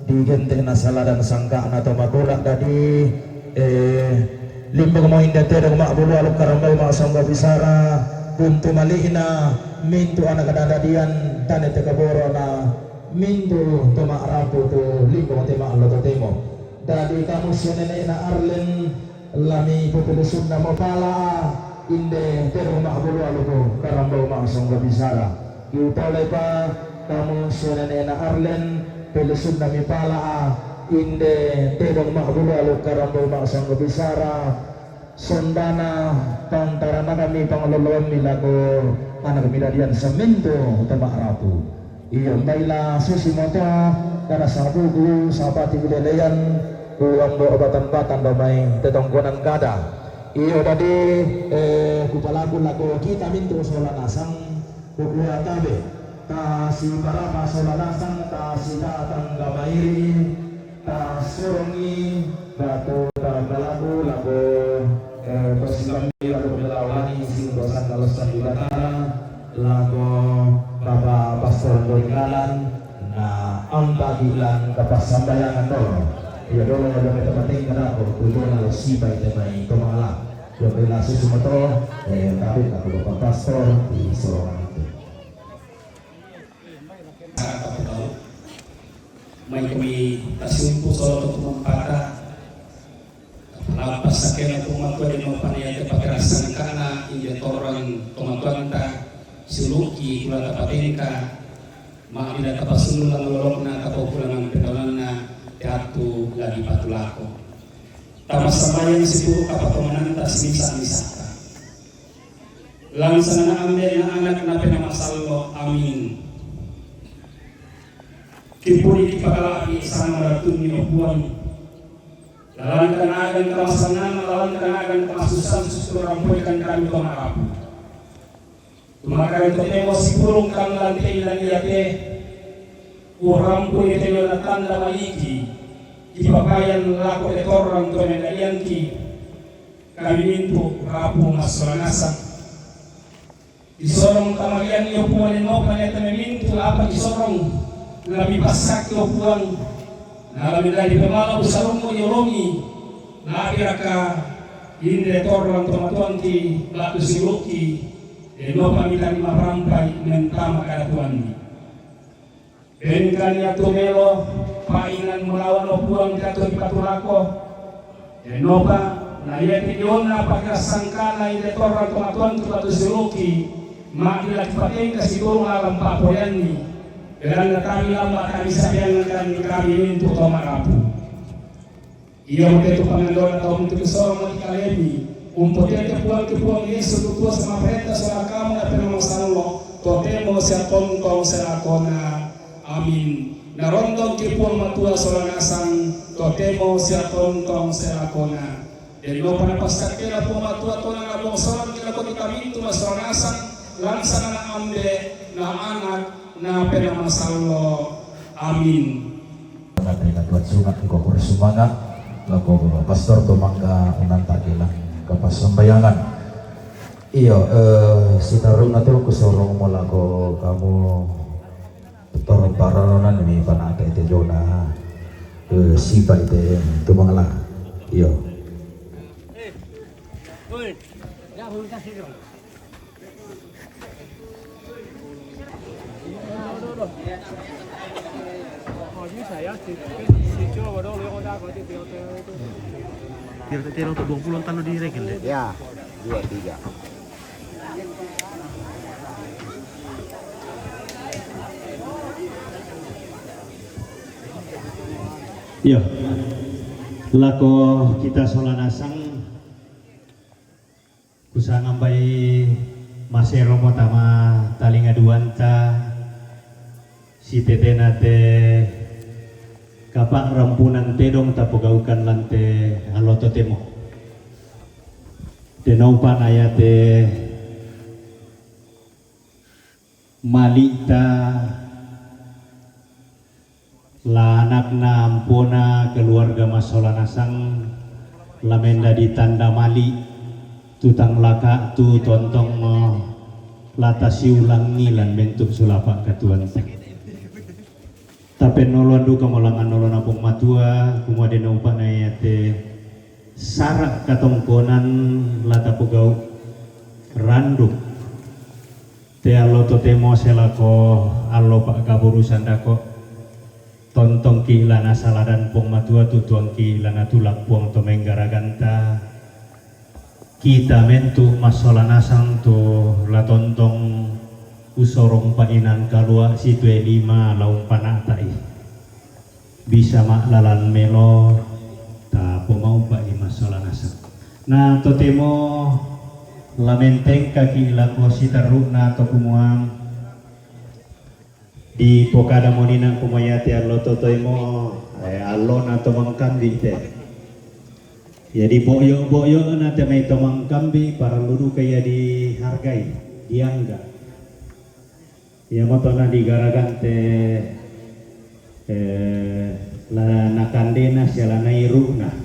digente' na saladan sangka'na to makola'. Dadi, eh, limbong mo inde tedong ma'bulu alu karambau ma'songgo bisara, buntu mali'na mintu' anak nadadian tane te kaboro' na mintu' to ma'rapu tu limbong te ma'allo totemo. Dadi kamu sia nene'na Arlen, la mipapilisunna mo pala'a inde tedong ma'bulu aluku karambau ma'songgo bisara. Kiutolepa kamu sia nene'na Arlen, pilisunna mi pala'a inde tedong ma'bulu aluku karambau ma'songgo bisara. Sondana pantaranakmi pangloloammi lako anak midadian samintu' to ma'rapu. Iyo, mbaila susimoto, karasa buku, sapati bilelean, ku ambo batan-batan do mai tetongkonan kada. Iyo, dadi, eh, kupalaku lako kita mintu' sola nasang, kukua tabe, tasibarapa sola nasang, tasidatang gamairi, tasorongi batu tagalagu lako, eh, to sikambira to pelawani sing to sandal sandi batara lako Bapa Pastor Boygalan na ambagilan kapassambayangan dolo. Iyo dolo dolo mai tempat tinggal aku, tujuan lalu sipai temai to mangala. Iyo bela susu moto, eh, tapi aku Bapa Pastor di Sorong itu. Mai kami tasiumpu solo to tumampata. Lappas sakena tu matua di mapania te pakira sangkana inde torang tomatuanta siuluki kula tapatengka ma'bila tapasunnu lan lolokna tapaupulangan petaunanna teattu lagi patulako. Tamassambayang situru kapatongananta simisa-misata. Lan sanganna Ambe' na Anak na Penaa Masallo. Amin. Kipudi kipakala'bi samaratunni, o Puang, lalangkan agan kamasannanna, lalangkan agan kamasussang sustu rampoikan kami to ma'rapu. Tumakari totemo sipurung kami lan te ilan iate, urampui te ilan tanda maliki, kipapayan lako te torang to mendalianki, kami mintu' rapu massola nasang. Isorong tamagianni, o Puang, ino paniata memintu' apa isorong, lami passakki, o Puang, na lami dadi pemala usarummu iolongi, la'biraka inde torang tomatuangki ba'tu siuluki, ino pamitani marampai mentama kadatuanni. Bengkani attu melo pa'inang melawan, o Puang, te attu kipatulako. Enopa, na iate dionna pakirassangkana inde torang tomatuangki ba'tu siuluki, ma'bila kipatengka situru lalan pa'poraianni, belanna kami lamba' kami sapeangan kami mintu' to ma'rapu. Iamote tu pangandoan tau mintu' kisorong ri kalemi, umpotete Puangki Puang Yesu tu kuasa maparenta sola kamu na Penaa Masallo, totemo sia tontong sia lakona. Amin. Narondongki Puang Matua sola nasang, totemo sia tontong sia lakona. Dennopa napassakkena Puang Matua tona nabongsoangki lako kita mintu' massola nasang, lan sanganna Ambe', na Anak, na Penaa Masallo. Amin. Naterima Tuhan sunga' iko kurang sumanga' lako Bapak Pastor to mangga unanta' kelang kapassambayangan. Iyo, eh, sitarunna tu kusorong mo lako kamu torong pararonan mi panake te jona, eh, sipa ite tumangala. Iyo. Tiro, tiro untuk dua puluh, ntar lu direkil deh. Ya, dua, tiga. Iya. Lako kita sola nasang, kusanga mbai masero mo tama talinga duanta, sitetena te kapa rampunan tedong tapogaukan lante alo totemo. Tenau pana yate Malita, la anakna ampona keluarga masola nasang, la mendadi tanda mali, tutang laka tu tontong, eh, la tasiulangi lan mentuk sulapa katuanta. Tapennoloan duka molangan nolona Puang Matua, kumua de naupana yate sara katongkonan la tapogau randuk. Te allo totemo selako allo pa'kaburusan dako. Tontongki' lana saladan Puang Matua, tutuangki' lana tulak Puang to menggaraganta. Kita mentu' massola nasang tu la tontong usorong pa'inan kalua' situe lima la umpana'ta'i. Bisa ma'lalan melo ta pomaupa'i massola nasang. Na totemo la mentengkaki' lako siterru'na to kumua, dipokada monina kumua yate allo totoimo, eh, allona to mangkambi' te. Jadi bo'yo-bo'yona te mai to mangkambi' parallu duka ia dihargai, diangga'. Iamoto na digaragan te, eh, la nakandena sia la nairu'na.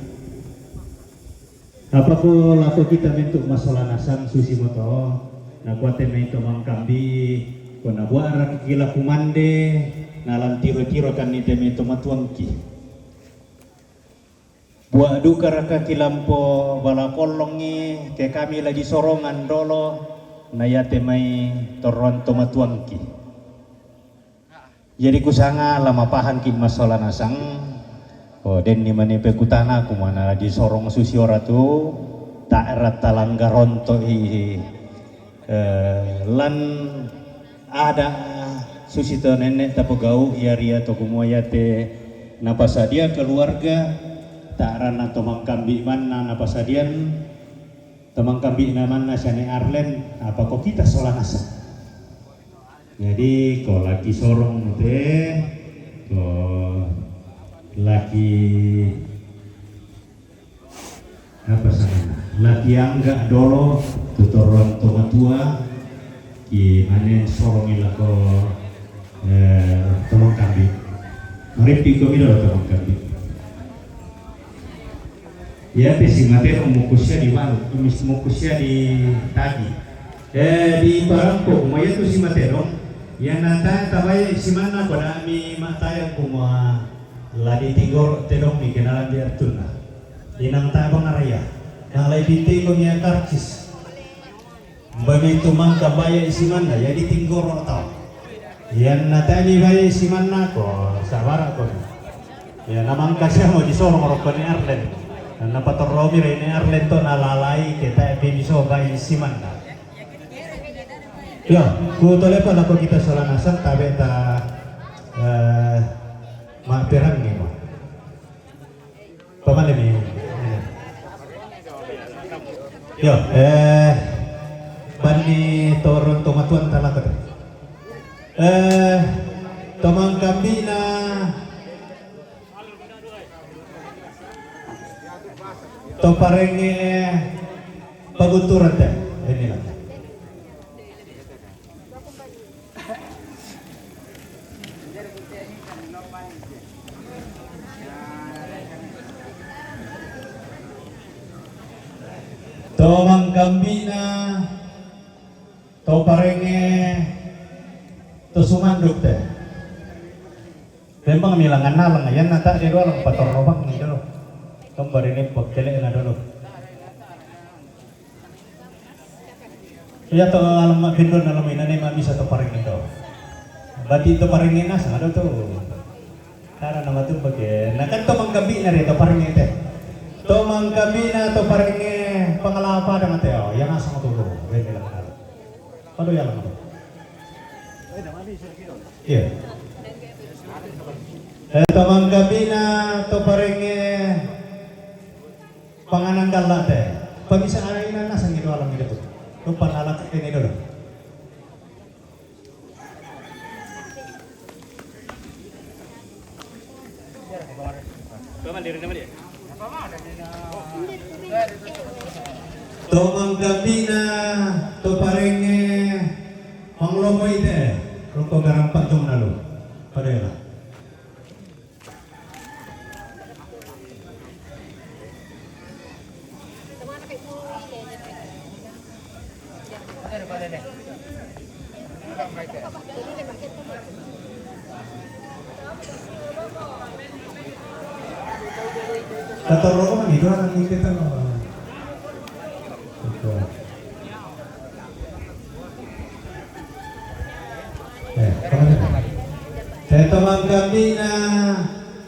Apako lako kita mentu' massola nasang susimoto, nakua te mai to mangkambi', ko nabua'raki' la kumande, na lan tiro-tirokanni te mai to matuangki. Bua' dukaraka kilampo bala kollongi, ke kami la disorongan dolo, na iate mai torroan to matuangki. Jadi kusanga la mapahangki' massola nasang, o, denni mane pekutana kumua na disorong susiora tu, ta'ra talanggaronto'i, eh, lan ada' susito nenne' tapogau' ia ria to kumua iate napasadia keluarga, ta'ra na to mangkambi' manna napasadian, to mangkambi'na manna siane Arlen, apako kita sola nasang. Jadi, ko laki sorong mute, ko laki apa sana? Laki angga' dolo, tutorong to matua, ki mane sorongi lako, eh, to mangkambi'. Marippi' komi dolo to mangkambi'. Iate si mate no mukusia di balu, mis mukusia di tagi. Eh, di parangko, mo iatu si mate no, ia nata tabai si manna ko dami matayang kumua la ditinggoro' tedong mi kenalan di attunna. Di nang tabang araya. Nang lai ditinggoro' ia karcis. Bami tu mangka baya' isi manna, ia ditinggoro' tau. Ianna tae' mi baya' isi manna ko, sabara' ko. Ia namangka siamo disorong rokko ni Arlen. Napatorromi ri ni Arlen to nalalai ke tae' mi diso baya' isi manna. Iyo, ku tolepa lako kita sola nasang tabe' ta, eh, ma'perangi mo. Pamalemi. Iyo, eh, banni toron to matuanta lako te. Eh, to mangkambi'na to parengnge' pagunturan te. Inilah. To mangkambi'na to parengnge' to sumanduk te. Memang milangan nalang, ianna ta' de doa lang patorro bang ni dolo. Kembali ni pokkelek na dolo. Iya to alam ma' pindon alam ina ne ma' bisa to parengnge' to. Bati to parengnge nasang ado to. Tara nama tu pake. Na kan to mangkambi na re to parengnge te. To mangkambi na to parengnge Pangalapa dang te. Oh, yang nasang to. Bene lang na. Pado yang lang to. Iya. Eh, to mangkambi na to parengnge Panganandala te. Pamisa ari na nasang ido alang ido. To panalak ini dulu. To mangkambi na to parengnge Panglomoi te. Roko garampa jong nalu. Padela. Kata roh ni dua orang ni kita. Betul. Eh, kamu dengar? Te to mangkambi na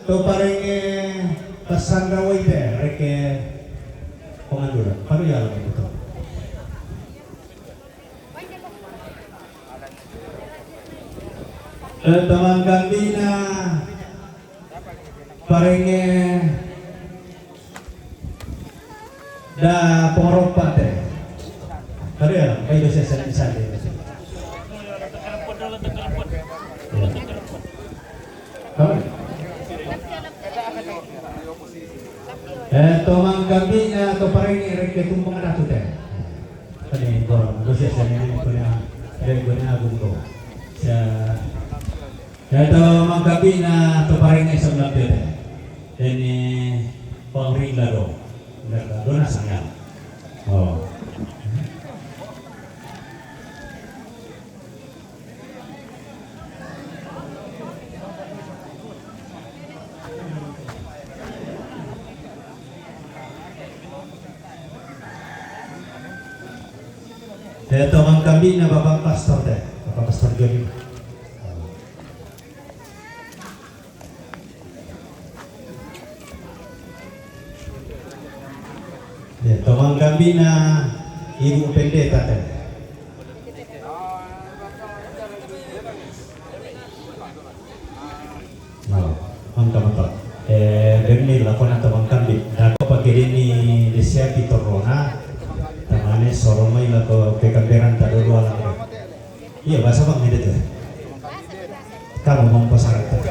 to parengnge Tasandawoi te, reke Panganduran. Pado ya lang to. Te to mangkambi na parengnge Da pongoropa te. Kare ya, kai do sesen sesen. Ya. Kare. Eh, to mangkambi na to parengnge reke Tumpang Datu te. Kani ko do sesen ni ko na, dari ko na gumbo. Sa Te to mangkambi na to parengnge Samlak te. Te ni pangring lado. Lado na sangya. Oh. Te to mangkambi na Bapak Pastor te. Bapak Pastor Joni. Ya, to mangkambi na Ibu Pendeta te. No, mangkambi. Eh, bemni lako na to mangkambi. Dako pake deni desiapi torona. Tamane soromai lako pekamberan tadolo alam. Iya, bahasa bang ni tu. Kamu mau pasaran tu.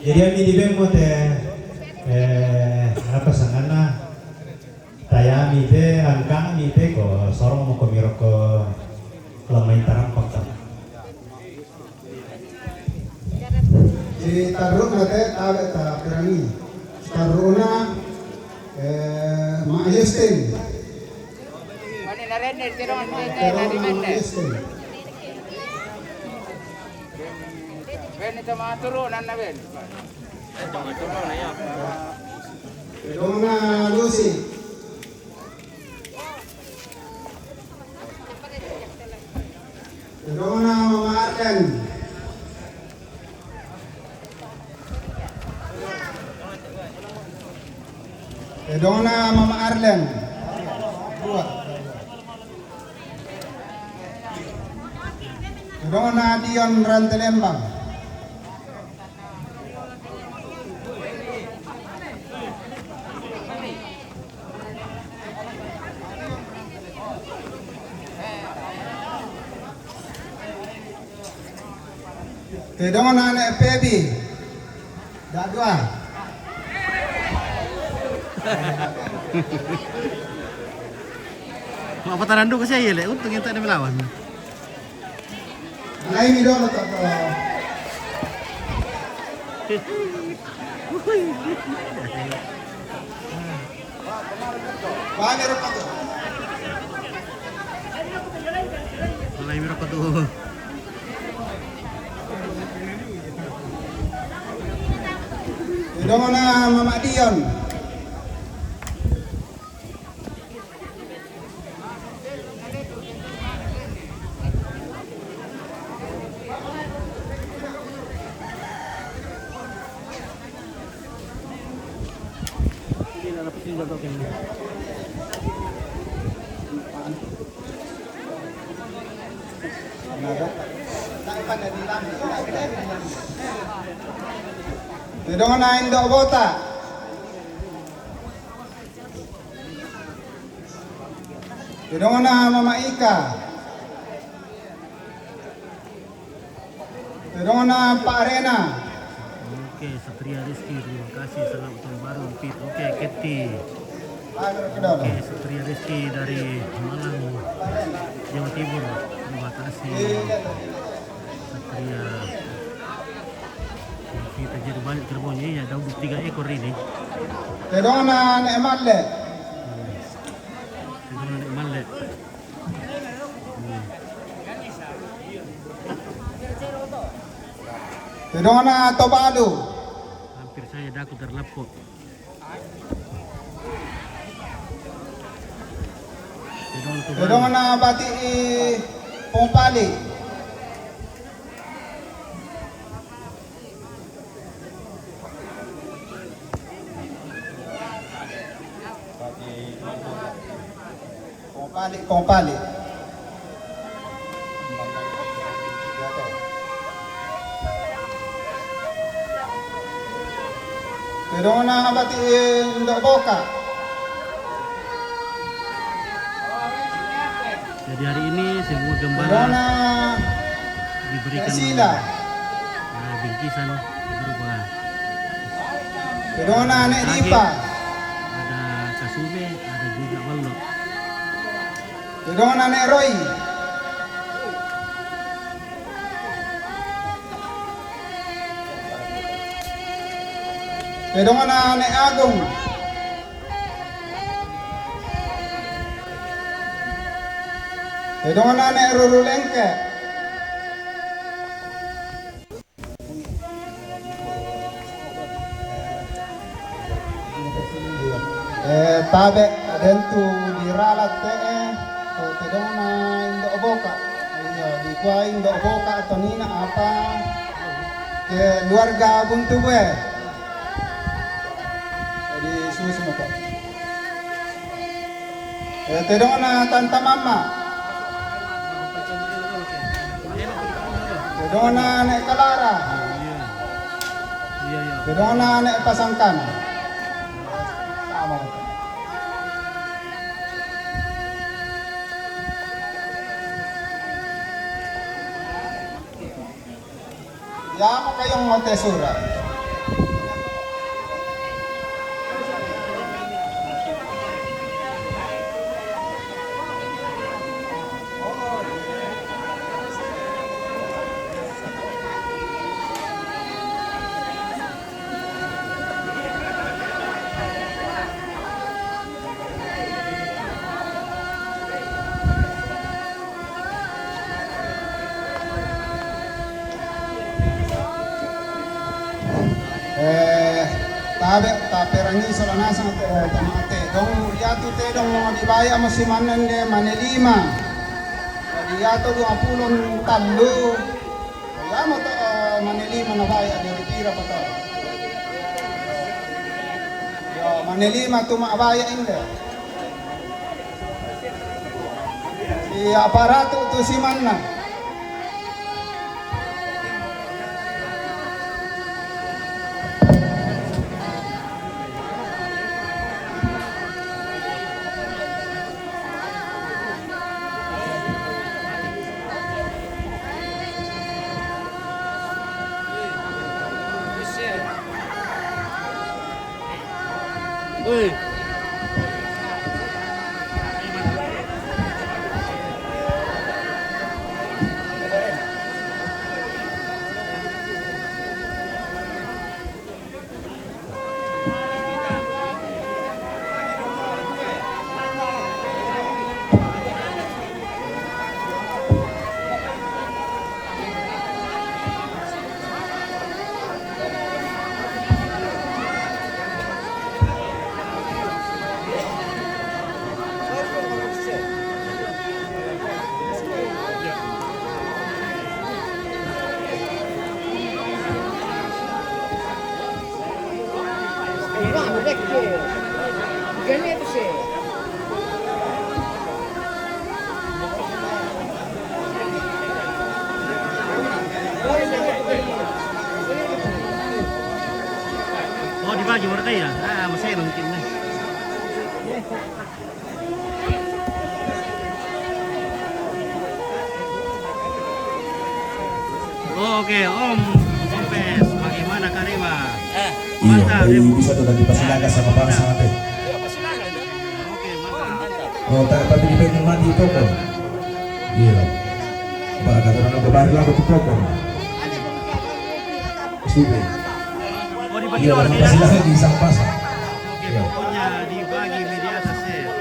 Jadi ami di bemo te, eh, apa sangana, tayami te, rangkami te, ko sorong mo ko miro ko lamai tarampak ta. Di taruna te, tabe ta pirani. Taruna, eh, Ma Justin. Mane na rene, terong, terong, na rene. Bene, tama turu, nana bene. Dona Lucy. Dona Mama Arden. Dona Mama Arlen. Dua. Dona Dion Rantelembang. Te dona ne Pebi. Dak dua. Mak pataran tu kasi aye le, untung yang tak ada melawan. Lain ni dona tak tahu. Bale roko tu. Mulai mi roko tu. Dona Mama Dion. Tedongna Indo' Bota. Tedongna Mama Ika. Tedongna Pa' Rena. Oke, Satria Rizky, terima kasih, selamat tahun baru, Pit. Oke, Keti. Oke, Satria Rizky dari Malang, Jawa Timur. Terima kasih, Satria. Kita jadi banyak Cirebonnya, ya, ada tiga ekor ini. Tedongna Nek Malle. Tedongna Nek Malle. Tedongna Tobalu. Hampir saja daku terlepok. Tedongna Tobalu. Tedongna Bati' Pong Pali. Pong Pali, Pong Pali. Tedongna Bati' Indo' Boka. Jadi hari ini semua gembala diberikan, eh, bingkisan berupa, Tedongna Nek Dipa. Ada kasube, ada juga ballo'. Tedongna Nek Roy. Tedongna Nek Agung. Tedongna Nek Ruru Lengke. Eh, tabe' dentu dirala' te'e, to tedongna Indo' Boka. Iya, dikua Indo' Boka tonina apa? Keluarga Buntu Bue. Jadi susu mako. Eh, tedongna Tanta Mama. Tedongna Nek Kalara. Tedongna Nek Pasangkan. Sama. Iya, makayong mo te sura'. Eh, tabe', taperangi sola nasang te-, eh, tama tedong, iyatu tedong dibaya' mo simanna inde mane lima. Jadi iyatu duappulo tallu. Iyamo to, eh, mane lima nabaya' jadi pira pa to? Yo, mane lima tu ma'baya' inde. Iya, paratu tu simanna. Oh, dibagi mereka ya? Ah, masih mungkin nih. Oke, Om, Om Pes, bagaimana Karema? Eh. Iya, mantap, jadi bisa tuh dan dipasilakan sama bangsa nanti. Oke, mantap. Oh, tak tapi di Bendung mati itu kok. Iya. Baga orang ke bari lagu tu pokok. Sudah. Oh, dibagi. Iya, dua orang, ya? Kasih lagi sama pasang. Oke, iya. Pokoknya dibagi media atas ya.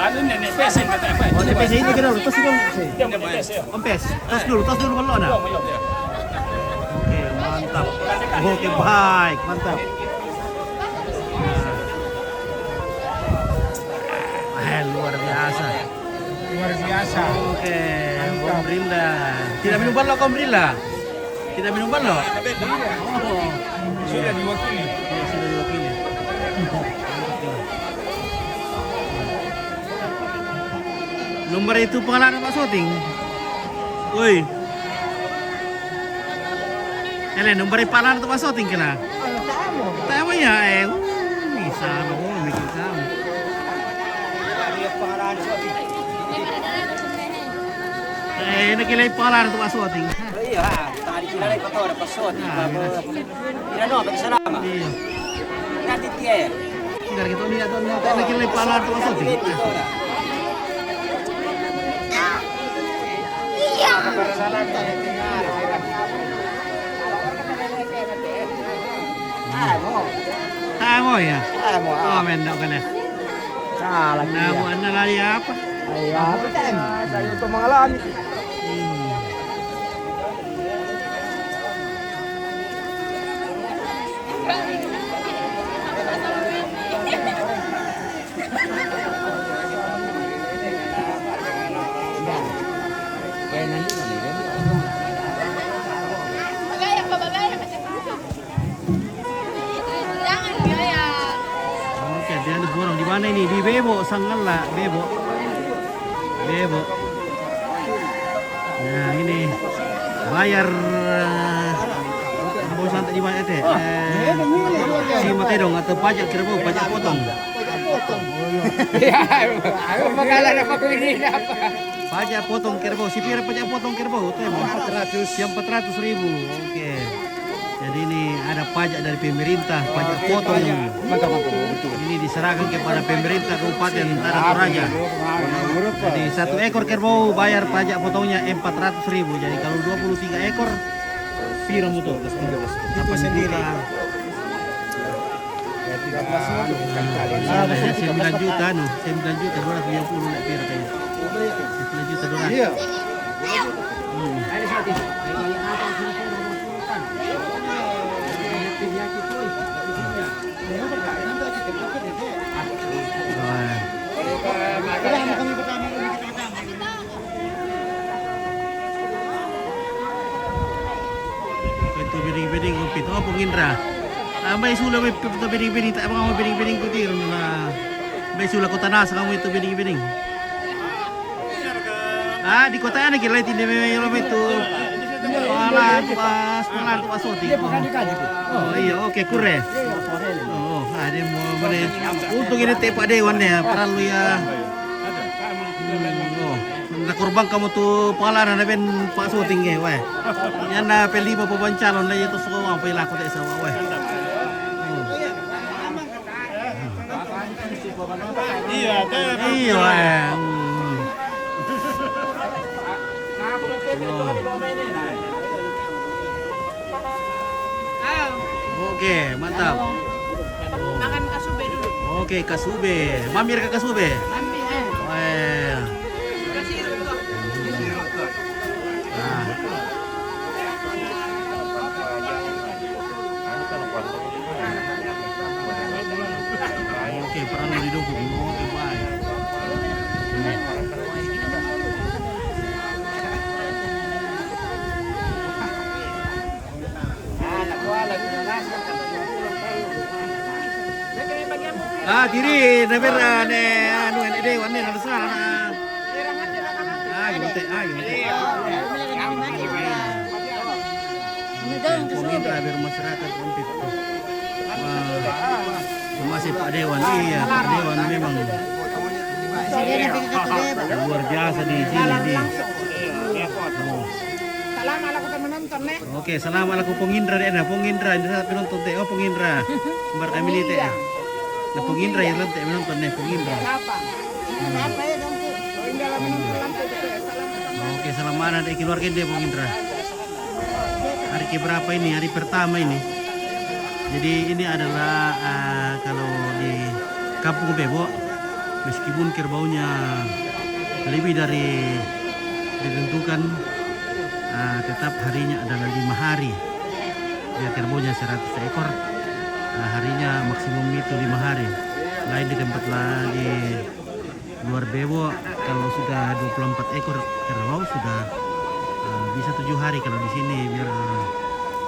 Anu, nenek pesen kata apa? Oh, nenek pesen ini kira dulu, terus dulu. Dia mau nenek pesen. Om Pes, tas dulu, tas dulu, belum ada. Belum, belum, ya. Oke, mantap. Oke, baik, mantap. Eh, luar biasa. Luar biasa. Oke, mantap. Om Rinda. Tidak minum balok, Om Rinda? Tidak minum balok? Tidak. Oh. Sudah diwakili. Ya, sudah diwakili. Nomor itu pengalaman Pak Soting. Woi. Ele, nomor itu pengalaman Pak Soting kena. Tahu ya, eh. Uh, bisa, oh, bikin sama. Eh, ini kira pengalaman Pak Soting. Iya, tadi kira lagi kotor, Pak Soting. Nah, iya. Iya, no, bagi salama. Iya. Nanti dia. Enggak gitu, niat tuh, niat tuh, lagi lagi pala tuh, maksudnya. Iya. Ah, mau. Ah, mau ya? Ah, mau. Oh, main dok kan ya? Salah. Nah, dia. Buat anak lari apa? Ayo, apa, Tem? Saya untuk mengalami. Hmm. Oke, dia ada borong di mana ini? Di Bebo, Sanggala, Bebo. Bebo. Nah, ini bayar, eh, apa santai di mana, teh? Eh, si Matedong atau pajak kira berapa? Pajak potong. Iya, ayo, ayo, makanya ada apa ini, apa? Pajak potong kerbau, si pira pajak potong kerbau, teh? Empat ratus. Yang empat ratus ribu, oke. Jadi ini ada pajak dari pemerintah, pajak potong. Mantap, mantap, betul. Ini diserahkan kepada pemerintah Kabupaten Tanah Toraja. Jadi satu ekor kerbau bayar pajak potongnya empat ratus ribu. Jadi kalau dua puluh tiga ekor, pira mutu? Delapan juta. Ah, sembilan juta, anu, sembilan juta dua ratus lima puluh, ndak pira kayaknya. Sembilan juta dua ratus. Iya. Hmm. Wah. Itu beding-beding ko pito, oh, pengindra. Ah, bai sula, bai pito beding-beding, tak mau beding-beding ko dir na. Bai sula ko tanah sa kamu itu beding-beding. Ah, di kota ada kira itu, di memang itu. Pala tu pas, pala tu pas oti. Oh, iya, oke, kure. Oh, ada mau mana? Untung ini tepak dewan ya, perlu ya. Hmm, oh. Na korban kamu tu pala na ben pas oti nge, weh. Yana pe lima pabancalon na itu semua pe laku tak sama, weh. Oh. Iya, teh. Iya, weh. Hmm. Oh. Oke, mantap. Makan kasube dulu. Oke, kasube. Mampir ke kasube. Mampir, eh. Eh. Kasih rokok. Nah. Oke, perlu didukung. Oke, baik. Ah, kiri, na bera ne, anu, ne, de, wane, na, sa, na. Ah, gunte, ah, gunte. Ini dong, ke sini. Pemerintah bermasyarakat untuk, wah, masih Pak Dewan, iya, Pak Dewan memang luar biasa di sini, di. Oh. Salam ala kota menonton, ne? Oke, salam ala ku Pung Indra de, na, Pung Indra, ini sa penonton te, oh, Pung Indra. Bar kami ni te. Iya. Na, Pung Indra ya, lantai menonton ne, Pung Indra. Apa? Apa ya, dong, tuh? Oh, Indra lah menonton, lantai, betul. Salam. Oke, salam mana de keluarga de, Pung Indra? Hari keberapa ini? Hari pertama ini. Jadi ini adalah, eh, kalau di Kampung Bebo, meskipun kerbaunya lebih dari ditentukan, eh, tetap harinya adalah lima hari. Ya, kerbaunya seratus ekor, eh, harinya maksimum itu lima hari. Lain di tempat lagi. Luar Bebo, kalau sudah dua puluh empat ekor kerbau sudah, eh, bisa tujuh hari. Kalau di sini biar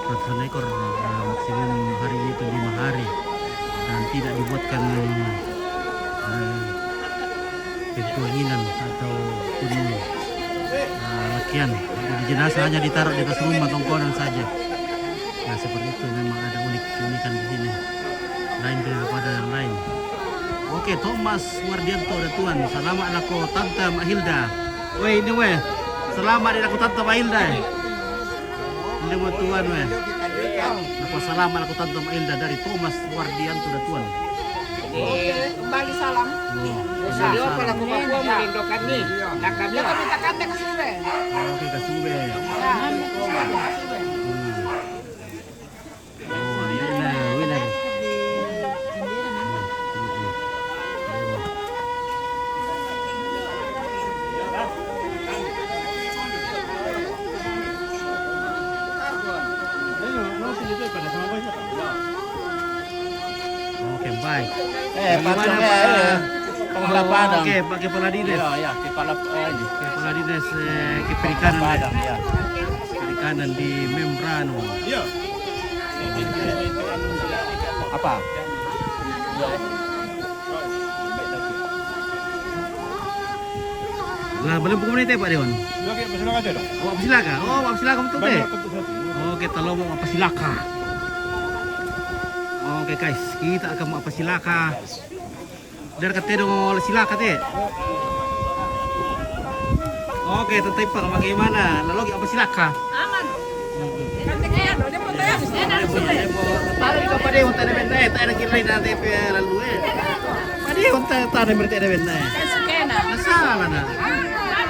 ratusan ekor, eh, maksimum hari itu lima hari dan tidak dibuatkan, eh, perkawinan ataupun, eh, lakian. Jadi jenazah hanya ditaruh di atas rumah tongkonan saja. Nah, seperti itu, memang ada unik keunikan di sini. Lain daripada yang lain. Oke, Thomas Wardianto Datuan. Salama' lako Tanta Mahilda. Weh, ini weh. Salama' lako Tanta Mahilda, eh. Ini mo Tuan weh. Nako salama' lako Tanta Mahilda dari Thomas Wardianto Datuan. Oke, kembali salam. Oh, kembali salam. Papua, Malindokan ni. Kami minta kante ke Sube. Oke, ke Sube. Ya, ke Sube. Hmm. Oh, ini na, wina. Oke, baik. Eh, bagaimana, Pak, Pak? Eh, Pak Kepala Padang. Oke, Pak Kepala Dinas. Iya, iya, Kepala, eh, ini. Kepala Dinas, eh, Perikanan, Padang, ya. Perikanan di Membrano. Iya. Apa? Lah, belum komunitas, Pak Dewan? Iya, oke, pesilaka aja dong. Awak pesilaka? Oh, awak pesilaka betul, teh? Oke, tolong mau apa silaka. Oke, guys, kita akan mau apa silaka. Dari kata dong, mau silaka, teh. Oke, tentang Ipang, bagaimana? Lalu apa silaka? Aman. Kan tekian, udah mau tayang. Tarik ke pada yang tadi benda, eh, tak ada kira lain nanti, eh, lalu, eh. Pada yang tak ada berarti ada benda, eh. Sukena. Masalah, nah.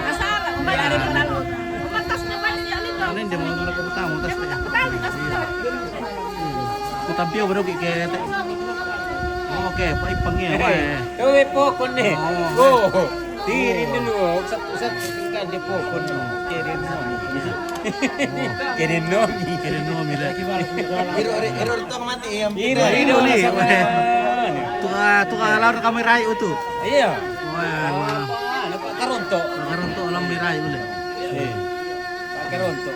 Masalah, umat dari lalu. Umat tasnya banyak sekali, tuh. Ini dia mau mulai ke utama, tas teh. Umat tasnya, tas teh. Ku tampio baru ki ke te. Oke, Pak Ipang ya, Pak, ya. Kowe pokon ne. Oh. Oh. Tiri dulu, usat, usat kan dia pokon. Keren nomi. Keren nomi. Keren nomi, dah. Iro, iro, iro tong mati ya. Iro, iro, iro, iro. Tuka, tuka lawan kami rai utu. Iya. Wah, wah. Apa, apa, karonto. Karonto alam mirai ule. Iya. Karonto.